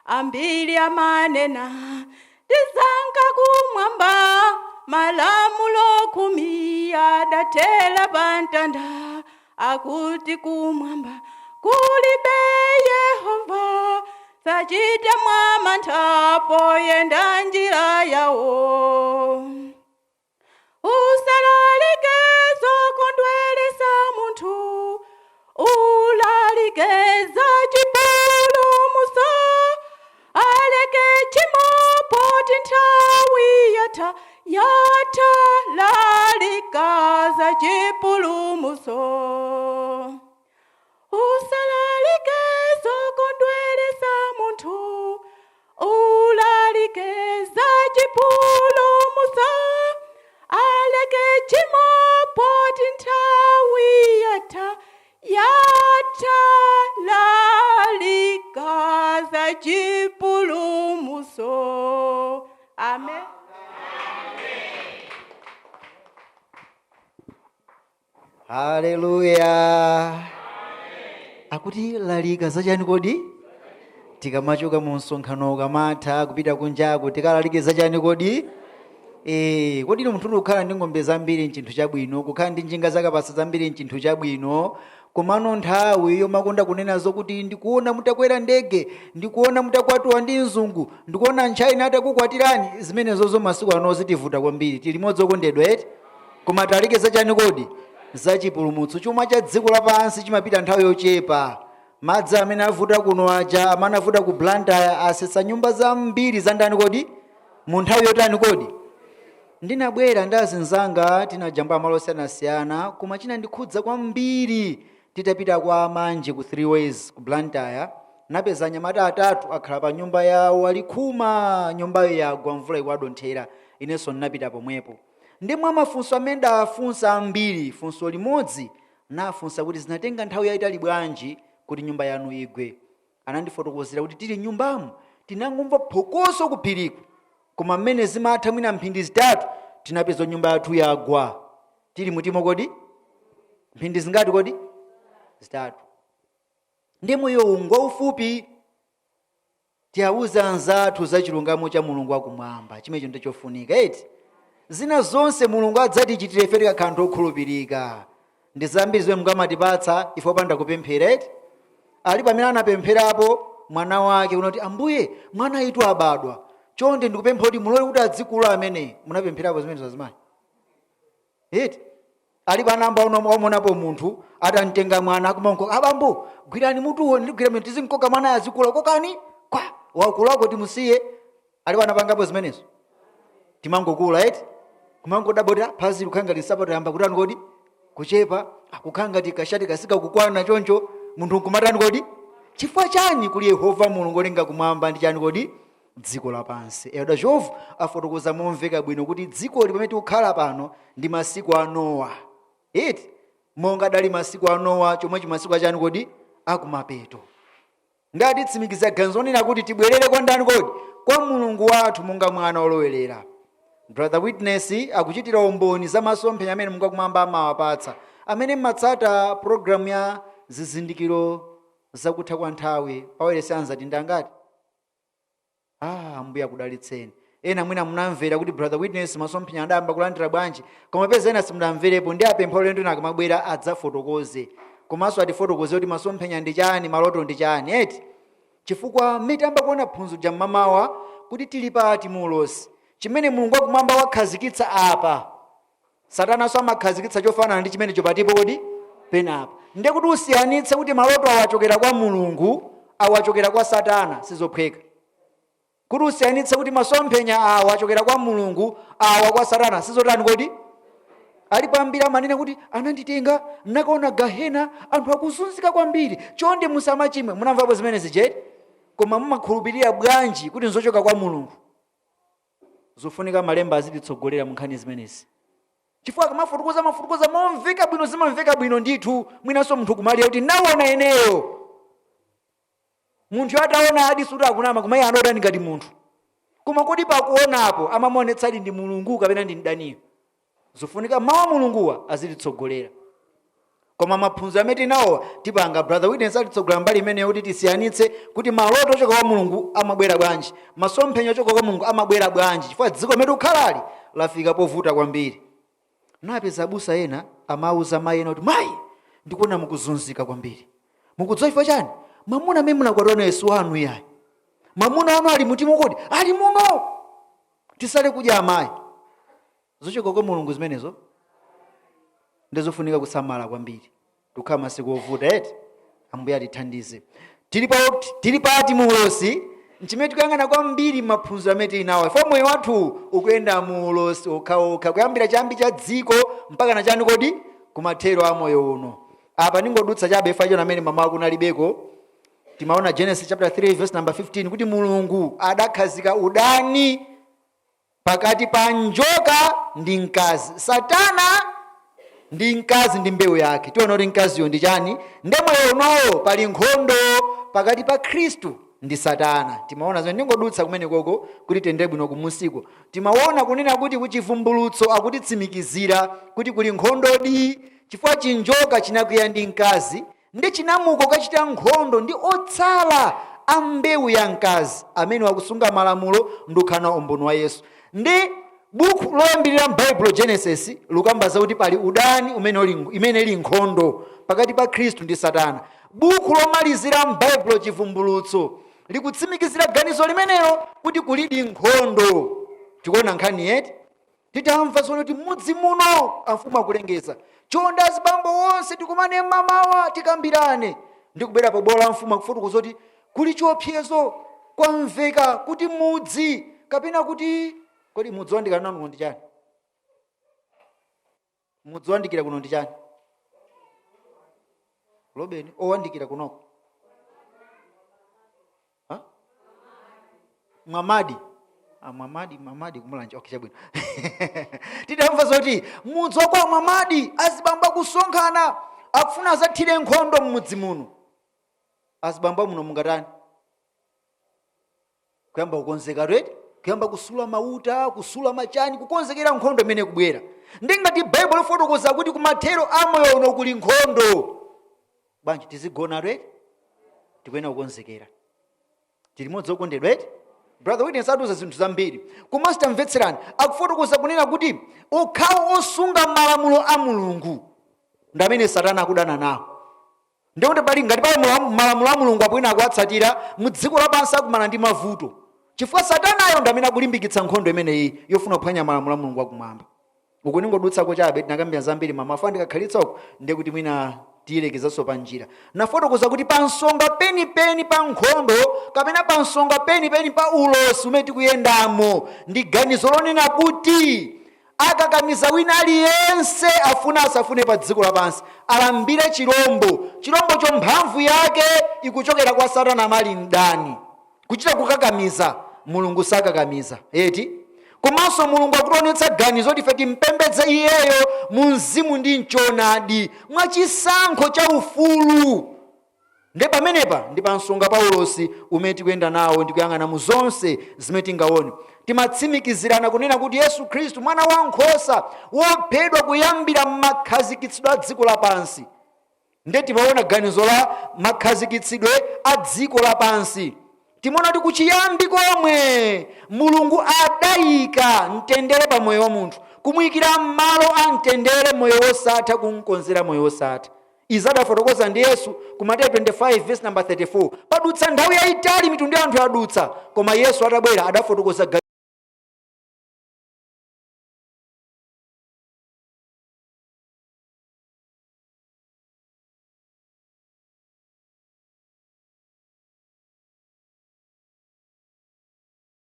Ambiri amanena tizanka kumwamba, malamulo 10 adathera pamtanda, akuti kumwamba kulibe Yehova, sachita mwa mantha poyenda njira yawo. Usalalike zokondweretsa munthu, ulalike za chipulumutso. Aleke tchimo poti nthawi yatha, yatha, lalika za chipulumutso. Usalalike zokondweretsa munthu, ulalike za chipulumutso. Aleke tchimo poti nthawi yatha, yatha, lalika za chipulumutso. Amen. Haleluya. Akuti lalika zachani kodi? Tikamachoka mu msonkhano ukamatha kupita kunjaku tikalalike zachani kodi? Kodi ino munthu kukhala ndi ng'ombe zambiri nchinthu chabwino, kukhala ndi njinga zakapasa zambiri nchinthu chabwino, komano nthawi yomakonda kunena zokuti ndikuona mutakwera ndege, ndikuona mutakwatiwa ndi mzungu, ndikuona mchina atakukwatirani, zimenezozo masiku ano zitivuta kwambiri. Tili limodzi okondedwa eti? Koma talalike zachani kodi? Zachipulumutso. Chuma cha dziko lapansi chimapita nthawi yochepa. Madzi amene avuta kuno aja, amene avuta ku Blantyre, asetsa nyumba zambiri za ndani kodi? Mu nthawi yotani kodi? Ndinabwera ndi azinzanga, tinajamba malo osiyanasiyana, koma chinandikhudza kwambiri titapita kwa Manje ku 3 Ways ku Blantyre, napeza anyamata atatu akhala pa nyumba yawo ali khuma, nyumbayo yagwa mvula ikuwadonthera. Inenso ndinapita pomwepo. Ndi mwa mafunso amene ndafunsa ambiri, funso limodzi nafunsa kuti zinatenga nthawi yayitali bwanji kuti nyumba yanu igwe. Anandifotokozera kuti tili nyumbamo tinangomva phokoso kuphiriko, koma mmene zimatha mwina mphindi zitatu tinapeza nyumba yathu yagwa. Tili mutimo kodi? Mphindi zingati kodi? Zitatu. Ndi moyo ungu waufupi, tiawuze anzathu za chilungamo cha Mulungu wakumwamba, chimenecho ndi chofunika eti. Zina zonse Mulungu adzatichitira ife tikakhala anthu okhulupirika. Ndi zambiri zimene Mulungu amatipatsa ife opanda kupemphera eti. Alipo amene anapempherapo mwana wake unati, Ambuye mwana itu abadwa, chonde ndikupempha kuti mulole kuti adzikula amene. Munapempherapo zimenezo azimayi eti? Alipo anamba omonapo munthu atamtenga mwana akumanko, abambo gwirani mutuwo, ndigwira mene tizinkoka mwana azikula, kokani kwa wakulako timusiye. Alipo anapangapo zimenezo? Timangokula eti, kumangodabota phazi kukhala ngati nsapato yamba kutani kodi kuchepa, akukhala ngati kashati kasika kukwana choncho, munthu nkumatani kodi? Chifukwa chani? Kuli Yehova Mulungu olenga kumwamba ndi chani kodi? Dziko lapansi. Elder Jovu afotokoza momveka bwino kuti dzikoli pamene tikukhala pano ndi masiku a Nowa eti, monga dali masiku a Nowa chomwecho masiku achani kodi? Akumapeto. Ngati tsimikiza ganizo onena kuti tibwerere kwa ndani kodi? Kwa Mulungu wathu monga mwana olowerera. Brother Witness akuchitira umboni za masomphenya amene Mulungu wakumwamba amawapatsa. Amene mmatsata program ya zizindikiro zakutha kwa nthawi pawayilesi anzati ndangati? Ambuye akudalitseni. Ena mwina munamvera kuti Brother Witness masomphenya adayamba kulandira bwanji, koma peza ena simudamverepo, ndi apempha ulendo ena akamabwera adzafotokoze, komanso atifotokoze kuti masomphenya ndi chani, maloto ndi chani eti. Chifukwa mitamba kuona phunzo ja mmamawa kuti tili pati mu ulosi chimene Mulungu wakumwamba wakhazikitsa apa, Satananso amakhazikitsa chofanana ndi chimenecho patipo kodi penapa. Ndiye kuti usiyanitse kuti maloto awachokera kwa Mulungu, awachokera kwa Satana, sizophweka. Kuti usiyanitse kuti masomphenya awa achokera kwa Mulungu, awa kwa Satana, sizotani kodi? Alipo ambiri amanena kuti ananditenga nakaona gahena, anthu akuzunzika kwambiri, chonde musamachimwe. Munamvapo zimenezi jeti? Koma mumakhulupirira bwanji kuti nzochoka kwa Mulungu? Zofunika malemba azititsogolera mu nkhani zimenezi. Chifukwa akamafotokoza, amafotokoza momveka bwino, zimamveka bwino ndithu. Mwinanso munthu kumalira kuti naona ineyo. Munthu ataona adi suti akunama, koma iye anaonadi ngati munthu. Koma kodi pakuonapo amamuonetsadi ndi Mulungu kapena ndi mdaniyo? Zofunika mawu a Mulunguwa azititsogolera. Koma maphunziro amene tinawo tipanga, Brother Witness atitsogolera mbali imeneyo kuti tisiyanitse kuti maloto ochoka kwa Mulungu amabwera bwanji, masomphenya ochoka kwa Mulungu amabwera bwanji, chifukwa dziko limene tikukhalali lafika povuta kwambiri. Napeza abusa ena amauza mayi ena kuti, "Mayi, ndikuona mukuzunzika kwambiri. Mukudziwa chifukwa chani? Mwamuna amene munakwatiwa naye si wanu iyayi. Mwamuna wanu ali mutimo." Kodi ali muno? Tisale kudya amayi. Zochoka kwa Mulungu zimenezo? Ndizofunika kusamala kwambiri. Tikukhala masiku ovuta eti. Ambuye atithandize. Tili pati mu ulosi? Nchimene tikuyang'ana kwambiri maphunziro amene tili nawo ifo. Moyo wathu ukuyenda mu ulosi okhaokha, kuyambira chiyambi cha dziko mpaka na chani kodi? Kumathero a moyo uno. Apa ningodutsa chabe ifa chona amene mama akunalibeko. Timaona Genesis chapter 3 verse number 15 kuti Mulungu adakhazika udani pakati pa njoka ndi mkazi, Satana ndi mkazi ndi mbewu yake. Tiona kuti mkaziyo ndi chani. Nde moyo unowo pali nkhondo pakati pa Khristu ndi Satana. Timaona zimene, ndingodutsa kumene koko kuti tiyende bwino kumusiko. Timaona kunena kuti kuchivumbulutso akutitsimikizira kuti kuli nkhondodi, chifukwa chinjoka chinakwiya ndi mkazi ndi chinamuko kachita nkhondo ndi otsala a mbewu ya mkazi amene wakusunga malamulo ndi kukhala umboni wa Yesu. Ndi buku loyambirira m'Baibulo, Genesis, lukamba zakuti pali udani umene uli, imene ili nkhondo pakati pa Khristu ndi Satana. Buku lomalizira m'Baibulo, Chivumbulutso, likutsimikizira ganizo limenelo kuti kulidi nkhondo. Tikuona nkhani yeti titamva zoona kuti mudzi muno amfumu akulengeza, "Chonde azibambo onse tikumane mmamawa tikambirane." Ndikubwera pa bwalo la mfumu, akufotokoza kuti kuli chiopsezo, kwamveka kuti mudzi kapena kuti, kodi mudzi wandikira nanu ndi chani? Mudzi wandikira kuno ndi chani? Lobeni owandikira kunoko? Ha? Mwamadi. Ah, Mwamadi, Mwamadi kumulanje. Okay, chabwino. Tidamva zoti mudzi wakwa Mwamadi azibambo akusonkhana, akufuna azathire nkhondo mmudzi muno. Azibambo muno mungatani? Kuyamba kukonzeka ready, kuyamba kusula mauta, kusula machani, kukonzekera nkhondo imene kubwera. Ndingati Baibulo lifotokoza kuti kumathero a moyo uno kuli nkhondo, bwanji tizigona ready? Tikuyenera kukonzekera. Tili modzi okondedwa eti? Brother Witness atiuza zinthu zambiri, komanso tamvetserani, akufotokoza kunena kuti okhawo osunga malamulo a Mulungu ndi amene Satana akudana nawo. Ndikuti pali ngati pali malamulo a Mulungu abwino akuwatsatira mu dziko lapansi, akumana ndi mavuto, chifukwa Satanayo ndi amene akulimbikitsa nkhondo imeneyi yofuna kuphwanya malamulo a Mulungu akumwamba. Uku ningodutsako chabe, tinakambira zambiri mama afa. Ndikakhalitsa uku ndiye kuti mwina tiyilekezanso pa njira. Nafotokoza kuti pa nsonga penipeni pa nkhondo kapena pa nsonga penipeni pa ulosi umene tikuyendamo ndi ganizo lonena kuti akakamiza wina aliyense, afuna asafune, pa dziko lapansi alambire chirombo. Chirombocho mphamvu yake ikuchokera kwa Satana amali mdani. Kuchita kukakamiza, Mulungu sakakamiza eti. Komanso Mulungu akutionetsa ganizo kuti ife timpembedze iyeyo mu mzimu ndi mchoonadi, mwachisankho cha ufulu. Nde pamenepa ndi pa msonga pa ulosi umene tikuyenda nawo ndi kuyang'ana mu zonse zimene tingaone. Timatsimikizirana kunena kuti Yesu Khristu, mwana wankhosa wophedwa kuyambira makhazikitsidwe a dziko lapansi. Nde timaona ganizo la makhazikitsidwe a dziko lapansi. Timaona kuti kuchiyambi komwe Mulungu adayika mtendere pa moyo wa munthu, kumuyikira malo a mtendere, moyo wosatha, kumkonzera moyo wosatha. Izi adafotokoza ndi Yesu ku Mateyu 25 verse number 34. Padutsa nthawi yayitali, mitundu ya anthu yadutsa, koma Yesu atabwera adafotokoza.